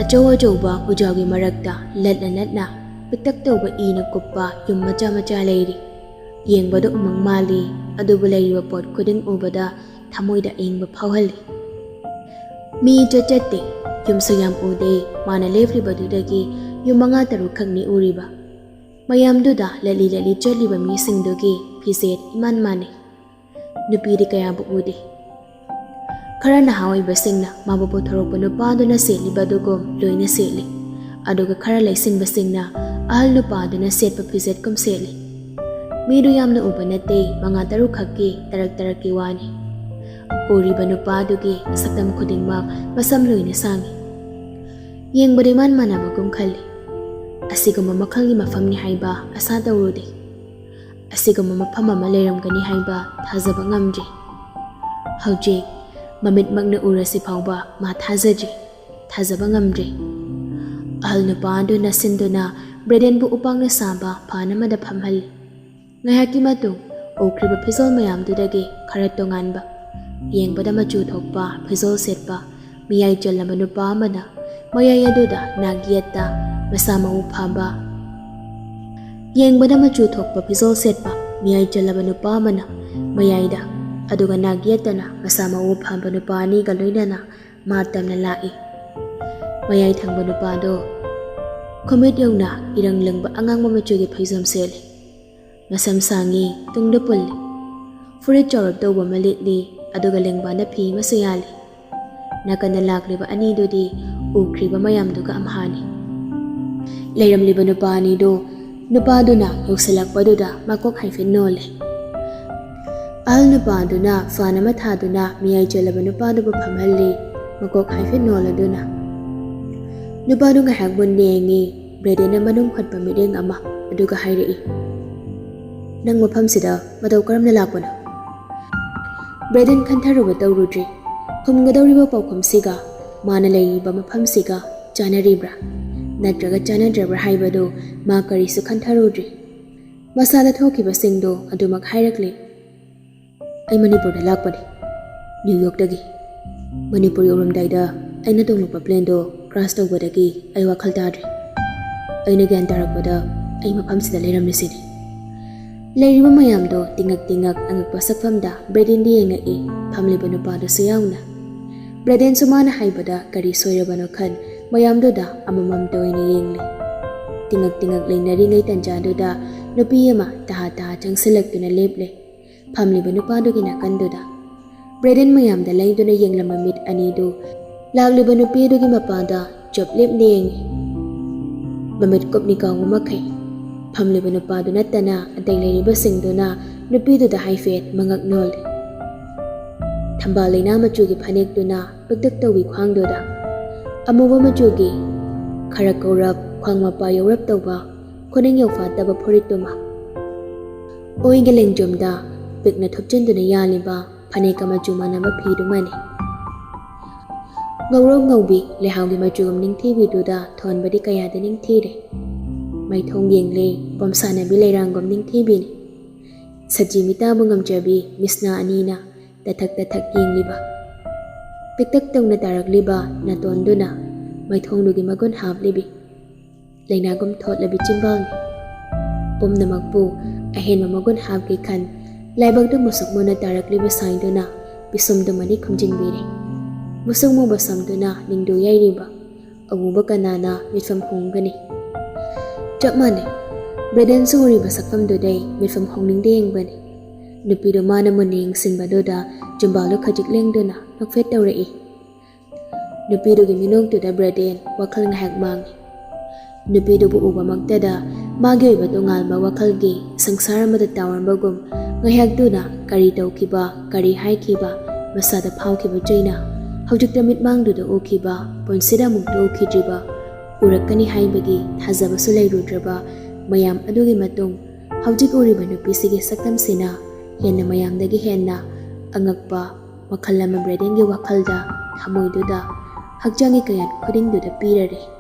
ꯑꯆꯧ ꯑꯆꯧꯕ ꯎꯖꯥꯎꯒꯤ ꯃꯔꯛꯇ ꯂꯠꯅ ꯂꯠꯅ ꯄꯤꯛꯇꯛ ꯇꯧꯕ ꯏꯅ ꯀꯨꯞꯄ ꯌꯨꯝ ꯃꯆꯥ ꯃꯆꯥ ꯂꯩꯔꯤ꯫ ꯌꯦꯡꯕꯗ ꯎꯃꯪ ꯃꯥꯜꯂꯤ, ꯑꯗꯨꯕꯨ ꯂꯩꯔꯤꯕ ꯄꯣꯠ ꯈꯨꯗꯤꯡ ꯎꯕꯗ ꯊꯃꯣꯏꯗ ꯑꯏꯪꯕ ꯐꯥꯎꯍꯜꯂꯤ꯫ ꯃꯤ ꯏꯆꯠ ꯆꯠꯇꯦ, ꯌꯨꯝꯁꯨ ꯌꯥꯝ ꯎꯗꯦ꯫ ꯃꯥꯅ ꯂꯦꯞꯂꯤꯕꯗꯨꯗꯒꯤ ꯌꯨꯝ ꯃꯉꯥ ꯇꯔꯨꯛ ꯈꯛꯅꯤ ꯎꯔꯤꯕ꯫ ꯃꯌꯥꯝꯗꯨꯗ ꯂꯠꯂꯤ ꯂꯠꯂꯤ ꯆꯠꯂꯤꯕ ꯃꯤꯁꯤꯡꯗꯨꯒꯤ ꯐꯤꯖꯦꯠ ꯏꯃꯥꯟ ꯃꯥꯟꯅꯩ꯫ ꯅꯨꯄꯤꯗꯤ ꯀꯌꯥꯕꯨ ꯎꯗꯦ꯫ ꯈꯔ ꯅꯍꯥ ꯑꯣꯏꯕꯁꯤꯡꯅ ꯃꯥꯕꯨ ꯄꯨꯊꯣꯔꯛꯄ ꯅꯨꯄꯥꯗꯨꯅ ꯁꯦꯠꯂꯤꯕ ꯑꯗꯨꯒꯨꯝ ꯂꯣꯏꯅ ꯁꯦꯠꯂꯤ, ꯑꯗꯨꯒ ꯈꯔ ꯂꯩꯁꯤꯡꯕꯁꯤꯡꯅ ꯑꯍꯜ ꯅꯨꯄꯥꯗꯨꯅ ꯁꯦꯠꯄ ꯐꯤꯖꯦꯠꯀꯨꯝ ꯁꯦꯠꯂꯤ꯫ ꯃꯤꯗꯨ ꯌꯥꯝꯅ ꯎꯕ ꯅꯠꯇꯦ, ꯃꯉꯥ ꯇꯔꯨꯛ ꯈꯛꯀꯤ ꯇꯔꯛ ꯇꯔꯛꯀꯤ ꯋꯥꯅꯤ꯫ ꯎꯔꯤꯕ ꯅꯨꯄꯥꯗꯨꯒꯤ ꯁꯛꯇꯝ ꯈꯨꯗꯤꯡꯃꯛ ꯃꯁꯝ ꯂꯣꯏꯅ ꯁꯥꯡꯏ꯫ ꯌꯦꯡꯕꯗ ꯏꯃꯥꯟ ꯃꯥꯟꯅꯕꯒꯨꯝ ꯈꯜꯂꯤ꯫ ꯑꯁꯤꯒꯨꯝꯕ ꯃꯈꯜꯒꯤ ꯃꯐꯝꯅꯤ ꯍꯥꯏꯕ ꯑꯁꯥ ꯇꯧꯔꯨꯗꯦ꯫ ꯑꯁꯤꯒꯨꯝꯕ ꯃꯐꯝ ꯑꯃ ꯂꯩꯔꯝꯒꯅꯤ ꯍꯥꯏꯕ ꯊꯥꯖꯕ ꯉꯝꯗ꯭ꯔꯤ꯫ ꯍꯧꯖꯤꯛ ꯃꯃꯤꯠꯃꯛꯅ ꯎꯔꯁꯤ ꯐꯥꯎꯕ ꯃꯥ ꯊꯥꯖꯗ꯭ꯔꯤ, ꯊꯥꯖꯕ ꯉꯝꯗ꯭ꯔꯤ꯫ ꯑꯍꯜ ꯅꯨꯄꯥ ꯑꯗꯨꯅ ꯁꯤꯟꯗꯨꯅ ꯕ꯭ꯔꯦꯗꯦꯟꯕꯨ ꯎꯄꯥꯛꯅ ꯁꯥꯕ ꯐꯥꯟ ꯑꯃꯗ ꯐꯝꯍꯜꯂꯤ꯫ ꯉꯥꯏꯍꯥꯛꯀꯤ ꯃꯇꯨꯡ ꯎꯈ꯭ꯔꯤꯕ ꯐꯤꯖꯣꯜ ꯃꯌꯥꯝꯗꯨꯗꯒꯤ ꯈꯔ ꯇꯣꯉꯥꯟꯕ, ꯌꯦꯡꯕꯗ ꯃꯆꯨ ꯊꯣꯛꯄ ꯐꯤꯖꯣꯜ ꯁꯦꯠꯄ ꯃꯤꯌꯥꯏ ꯆꯜꯂꯕ ꯅꯨꯄꯥ ꯑꯃꯅ ꯃꯌꯥꯏ ꯑꯗꯨꯗ ꯅꯥꯛ ꯌꯦꯠꯇ ꯃꯁꯥ ꯃꯎ ꯐꯕ, ꯌꯦꯡꯕꯗ ꯃꯆꯨ ꯊꯣꯛꯄ ꯐꯤꯖꯣꯜ ꯁꯦꯠꯄ ꯃꯤꯌꯥꯏ ꯆꯜꯂꯕ ꯅꯨꯄꯥ ꯑꯃꯅ ꯃꯌꯥꯏꯗ, ꯑꯗꯨꯒ ꯅꯥꯛ ꯌꯦꯠꯇꯅ ꯃꯁꯥ ꯃꯎ ꯐꯕ ꯅꯨꯄꯥ ꯑꯅꯤꯒ ꯂꯣꯏꯅꯅ ꯃꯥ ꯇꯝꯅ ꯂꯥꯛꯏ꯫ ꯃꯌꯥꯏ ꯊꯪꯕ ꯅꯨꯄꯥꯗꯣ ꯈꯨꯃꯤꯠ ꯌꯧꯅ ꯏꯔꯪ ꯂꯪꯕ ꯑꯉꯥꯡꯕ ꯃꯆꯨꯒꯤ ꯐꯩꯖꯣꯝ ꯁꯦꯠꯂꯤ꯫ ꯃꯁꯝ ꯁꯥꯡꯉꯤ, ꯇꯨꯡꯗ ꯄꯨꯜꯂꯤ꯫ ꯐꯨꯔꯤꯠ ꯆꯥꯎꯔꯞ ꯇꯧꯕ ꯑꯃ ꯂꯤꯠꯂꯤ, ꯑꯗꯨꯒ ꯂꯦꯡꯕꯥꯟꯗ ꯐꯤ ꯑꯃꯁꯨ ꯌꯥꯜꯂꯤ꯫ ꯅꯥꯀꯟꯗ ꯂꯥꯛꯂꯤꯕ ꯑꯅꯤꯗꯨꯗꯤ ꯎꯈ꯭ꯔꯤꯕ ꯃꯌꯥꯝꯗꯨꯒ ꯑꯝꯍꯥꯅꯤ꯫ ꯂꯩꯔꯝꯂꯤꯕ ꯅꯨꯄꯥ ꯑꯅꯤꯗꯨ ꯅꯨꯄꯥꯗꯨꯅ ꯌꯧꯁꯤꯜꯂꯛꯄꯗꯨꯗ ꯃꯀꯣꯛ ꯍꯥꯏꯐꯦꯠ ꯅꯣꯜꯂꯦ꯫ ꯑꯍꯜ ꯅꯨꯄꯥꯗꯨꯅ ꯐꯥꯟ ꯑꯃ ꯊꯥꯗꯨꯅ ꯃꯤꯌꯥꯏ ꯆꯜꯂꯕ ꯅꯨꯄꯥꯗꯨꯕꯨ ꯐꯝꯍꯜꯂꯤ, ꯃꯀꯣꯛ ꯍꯥꯏꯐꯦꯠ ꯅꯣꯜꯂꯗꯨꯅ꯫ ꯅꯨꯄꯥꯗꯨ ꯉꯥꯏꯍꯥꯛ ꯃꯨꯟꯅ ꯌꯦꯡꯉꯤ꯫ ꯕ꯭ꯔꯦꯗꯦꯟꯅ ꯃꯅꯨꯡ ꯍꯨꯠꯄ ꯃꯤꯠꯌꯦꯡ ꯑꯃ, ꯑꯗꯨꯒ ꯍꯥꯏꯔꯛꯏ, "ꯅꯪ ꯃꯐꯝꯁꯤꯗ ꯃꯇꯧ ꯀꯔꯝꯅ ꯂꯥꯛꯄꯅꯣ?" ꯕ꯭ꯔꯦꯗꯦꯟ ꯈꯟꯊꯔꯨꯕ ꯇꯧꯔꯨꯗ꯭ꯔꯤ꯫ ꯈꯨꯝꯒꯗꯧꯔꯤꯕ ꯄꯥꯎꯈꯨꯝꯁꯤꯒ ꯃꯥꯅ ꯂꯩꯔꯤꯕ ꯃꯐꯝꯁꯤꯒ ꯆꯥꯅꯔꯤꯕ꯭ꯔꯥ ꯅꯠꯇ꯭ꯔꯒ ꯆꯥꯅꯗ꯭ꯔꯕ꯭ꯔꯥ ꯍꯥꯏꯕꯗꯨ ꯃꯥ ꯀꯔꯤꯁꯨ ꯈꯟꯊꯔꯨꯗ꯭ꯔꯤ꯫ ꯃꯁꯥꯗ ꯊꯣꯛꯈꯤꯕꯁꯤꯡꯗꯣ ꯑꯗꯨꯃꯛ ꯍꯥꯏꯔꯛꯂꯤ꯫ "ꯑꯩ ꯃꯅꯤꯄꯨꯔꯗ ꯂꯥꯛꯄꯅꯤ, ꯅ꯭ꯌꯨ ꯌꯣꯔꯛꯇꯒꯤ꯫ ꯃꯅꯤꯄꯨꯔ ꯌꯧꯔꯝꯗꯥꯏꯗ ꯑꯩꯅ ꯇꯣꯡꯂꯛꯄ ꯄ꯭ꯂꯦꯟꯗꯣ ꯀ꯭ꯔꯥꯁ ꯇꯧꯕꯗꯒꯤ ꯑꯩ ꯋꯥꯈꯜ ꯇꯥꯗ꯭ꯔꯦ꯫ ꯑꯩꯅ ꯒ꯭ꯌꯥꯟ ꯇꯥꯔꯛꯄꯗ ꯑꯩ ꯃꯐꯝꯁꯤꯗ ꯂꯩꯔꯝꯂꯤꯁꯤꯅꯤ꯫" ꯂꯩꯔꯤꯕ ꯃꯌꯥꯝꯗꯣ ꯇꯤꯉꯛ ꯇꯤꯉꯛ ꯑꯉꯛꯄ ꯁꯛꯐꯝꯗ ꯕ꯭ꯔꯦꯗꯦꯟꯗ ꯌꯦꯡꯉꯛꯏ, ꯐꯝꯂꯤꯕ ꯅꯨꯄꯥꯗꯨꯁꯨ ꯌꯥꯎꯅ꯫ ꯕ꯭ꯔꯦꯗꯦꯟꯁꯨ ꯃꯥꯅ ꯍꯥꯏꯕꯗ ꯀꯔꯤ ꯁꯣꯏꯔꯕꯅꯣ ꯈꯟ ꯃꯌꯥꯝꯗꯨꯗ ꯑꯃꯃꯝꯇ ꯑꯣꯏꯅ ꯌꯦꯡꯂꯤ꯫ ꯇꯤꯉꯛ ꯇꯤꯉꯛ ꯂꯩꯅꯔꯤꯉꯩ ꯇꯟꯖꯥꯗꯨꯗ ꯅꯨꯄꯤ ꯑꯃ ꯇꯍꯥ ꯇꯍꯥ ꯆꯪꯁꯤꯜꯂꯛꯇꯨꯅ ꯂꯦꯞꯂꯦ ꯐꯝꯂꯤꯕ ꯅꯨꯄꯥꯗꯨꯒꯤ ꯅꯥꯀꯟꯗꯨꯗ꯫ ꯕ꯭ꯔꯦꯗꯦꯟ ꯃꯌꯥꯝꯗ ꯂꯩꯗꯨꯅ ꯌꯦꯡꯂꯝꯕ ꯃꯤꯠ ꯑꯅꯤꯗꯨ ꯂꯥꯛꯂꯤꯕ ꯅꯨꯄꯤ ꯑꯗꯨꯒꯤ ꯃꯄꯥꯗ ꯆꯞ ꯂꯦꯞꯅ ꯌꯦꯡꯉꯤ꯫ ꯃꯃꯤꯠ ꯀꯨꯞꯅꯤ ꯀꯥꯡꯕ ꯃꯈꯩ꯫ ꯐꯝꯂꯤꯕ ꯅꯨꯄꯥꯗꯨ ꯅꯠꯇꯅ ꯑꯇꯩ ꯂꯩꯔꯤꯕꯁꯤꯡꯗꯨꯅ ꯅꯨꯄꯤꯗꯨꯗ ꯍꯥꯏꯐꯦꯠ ꯃꯉꯛ ꯅꯣꯜꯂꯤ꯫ ꯊꯝꯕꯥꯜ ꯂꯩꯅꯥ ꯃꯆꯨꯒꯤ ꯐꯅꯦꯛꯇꯨꯅ ꯄꯤꯛꯇꯛ ꯇꯧꯏ ꯈ꯭ꯋꯥꯡꯗꯨꯗ꯫ ꯑꯃꯨꯕ ꯃꯆꯨꯒꯤ ꯈꯔ ꯀꯧꯔꯞ, ꯈ꯭ꯋꯥꯡ ꯃꯄꯥ ꯌꯧꯔꯞ ꯇꯧꯕ, ꯈꯨꯅꯤꯡ ꯌꯧꯐꯥꯠꯇꯕ ꯐꯨꯔꯤꯠꯇꯨꯃ꯫ ꯑꯣꯏꯒꯤ ꯂꯦꯡꯖꯨꯝꯗ ꯄꯤꯛꯅ ꯊꯨꯞꯆꯤꯟꯗꯨꯅ ꯌꯥꯜꯂꯤꯕ ꯐꯅꯦꯛꯀ ꯃꯆꯨ ꯃꯥꯟꯅꯕ ꯐꯤꯗꯨꯃꯅꯤ꯫ ꯉꯧꯔꯣꯛ ꯉꯧꯕꯤ ꯂꯩꯍꯥꯎꯒꯤ ꯃꯆꯨꯒꯨꯝ ꯅꯤꯡꯊꯤꯕꯤꯗꯨꯗ ꯊꯣꯟꯕꯗꯤ ꯀꯌꯥꯗ ꯅꯤꯡꯊꯤꯔꯦ꯫ ꯃꯥꯏꯊꯣꯡ ꯌꯦꯡꯂꯦ, ꯄꯣꯝꯁꯥꯟꯅꯕꯤ ꯂꯩꯔꯥꯡꯒꯨꯝ ꯅꯤꯡꯊꯤꯕꯤꯅꯤ꯫ ꯁꯖꯤ ꯃꯤꯇꯥꯕꯨ ꯉꯝꯖꯕꯤ ꯃꯤꯁꯅꯥ ꯑꯅꯤꯅ ꯇꯊꯛ ꯇꯊꯛ ꯌꯦꯡꯂꯤꯕ꯫ ꯄꯤꯛꯇꯛ ꯇꯧꯅ ꯇꯥꯔꯛꯂꯤꯕ ꯅꯥꯇꯣꯟꯗꯨꯅ ꯃꯥꯏꯊꯣꯡꯗꯨꯒꯤ ꯃꯒꯨꯟ ꯍꯥꯞꯂꯤꯕꯤ꯫ ꯂꯩꯅꯥꯒꯨꯝ ꯊꯣꯠꯂꯕꯤ ꯆꯤꯝꯕꯥꯜꯅꯤ꯫ ꯄꯨꯝꯅꯃꯛꯄꯨ ꯑꯍꯦꯟꯕ ꯃꯒꯨꯟ ꯍꯥꯞꯀꯦ ꯈꯟ, ꯂꯥꯏꯕꯛꯇ ꯃꯨꯁꯨꯛ ꯃꯨꯅ ꯇꯥꯔꯛꯂꯤꯕ ꯁꯥꯏꯗꯨꯅ ꯄꯤꯁꯨꯝꯗꯨꯃꯗꯤ ꯈꯨꯝꯖꯤꯟꯕꯤꯔꯦ꯫ ꯃꯨꯁꯨꯛ ꯃꯨꯕ ꯁꯝꯗꯨꯅ ꯅꯤꯡꯗꯨ ꯌꯩꯔꯤꯕ ꯑꯃꯨꯕ ꯀꯅꯥꯅ ꯃꯤꯠꯐꯝ ꯍꯣꯡꯒꯅꯤ? ꯆꯞ ꯃꯥꯟꯅꯩ꯫ ꯕ꯭ꯔꯦꯗꯦꯟꯁꯨ ꯎꯔꯤꯕ ꯁꯛꯐꯝꯗꯨꯗꯩ ꯃꯤꯠꯐꯝ ꯍꯣꯡꯅꯤꯡꯗꯦ ꯌꯦꯡꯕꯅꯤ꯫ ꯅꯨꯄꯤꯗꯨ ꯃꯥꯅ ꯃꯨꯟꯅ ꯌꯦꯡꯁꯤꯟꯕꯗꯨꯗ ꯆꯤꯝꯕꯥꯜꯗꯨ ꯈꯖꯤꯛ ꯂꯦꯡꯗꯨꯅ ꯅꯣꯛꯐꯦꯠ ꯇꯧꯔꯛꯏ꯫ ꯅꯨꯄꯤꯗꯨꯒꯤ ꯃꯤꯅꯣꯛꯇꯨꯗ ꯕ꯭ꯔꯦꯗꯦꯟ ꯋꯥꯈꯜ ꯉꯥꯏꯍꯥꯛ ꯃꯥꯡꯏ꯫ ꯅꯨꯄꯤꯗꯨꯕꯨ ꯎꯕꯃꯛꯇꯗ ꯃꯥꯒꯤ ꯑꯣꯏꯕ ꯇꯣꯉꯥꯟꯕ ꯋꯥꯈꯜꯒꯤ ꯁꯪꯁꯥꯔ ꯑꯃꯗ ꯇꯥꯎꯔꯝꯕꯒꯨꯝ ꯉꯥꯏꯍꯥꯛꯇꯨꯅ ꯀꯔꯤ ꯇꯧꯈꯤꯕ, ꯀꯔꯤ ꯍꯥꯏꯈꯤꯕ, ꯃꯁꯥꯗ ꯐꯥꯎꯈꯤꯕ ꯆꯩꯅ ꯍꯧꯖꯤꯛꯇ ꯃꯤꯠꯃꯥꯡꯗꯨꯗ ꯎꯈꯤꯕ, ꯄꯨꯟꯁꯤꯗ ꯑꯃꯨꯛꯇ ꯎꯈꯤꯗ꯭ꯔꯤꯕ, ꯎꯔꯛꯀꯅꯤ ꯍꯥꯏꯕꯒꯤ ꯊꯥꯖꯕꯁꯨ ꯂꯩꯔꯨꯗ꯭ꯔꯕ ꯃꯌꯥꯝ ꯑꯗꯨꯒꯤ ꯃꯇꯨꯡ ꯍꯧꯖꯤꯛ ꯎꯔꯤꯕ ꯅꯨꯄꯤꯁꯤꯒꯤ ꯁꯛꯇꯝꯁꯤꯅ ꯍꯦꯟꯅ ꯃꯌꯥꯝꯗꯒꯤ ꯍꯦꯟꯅ ꯑꯉꯛꯄ ꯃꯈꯜ ꯑꯃ ꯕ꯭ꯔꯦꯗꯦꯟꯒꯤ ꯋꯥꯈꯜꯗ, ꯊꯃꯣꯏꯗꯨꯗ, ꯍꯛꯆꯥꯡꯒꯤ ꯀꯌꯥꯠ ꯈꯨꯗꯤꯡꯗꯨꯗ ꯄꯤꯔꯔꯦ꯫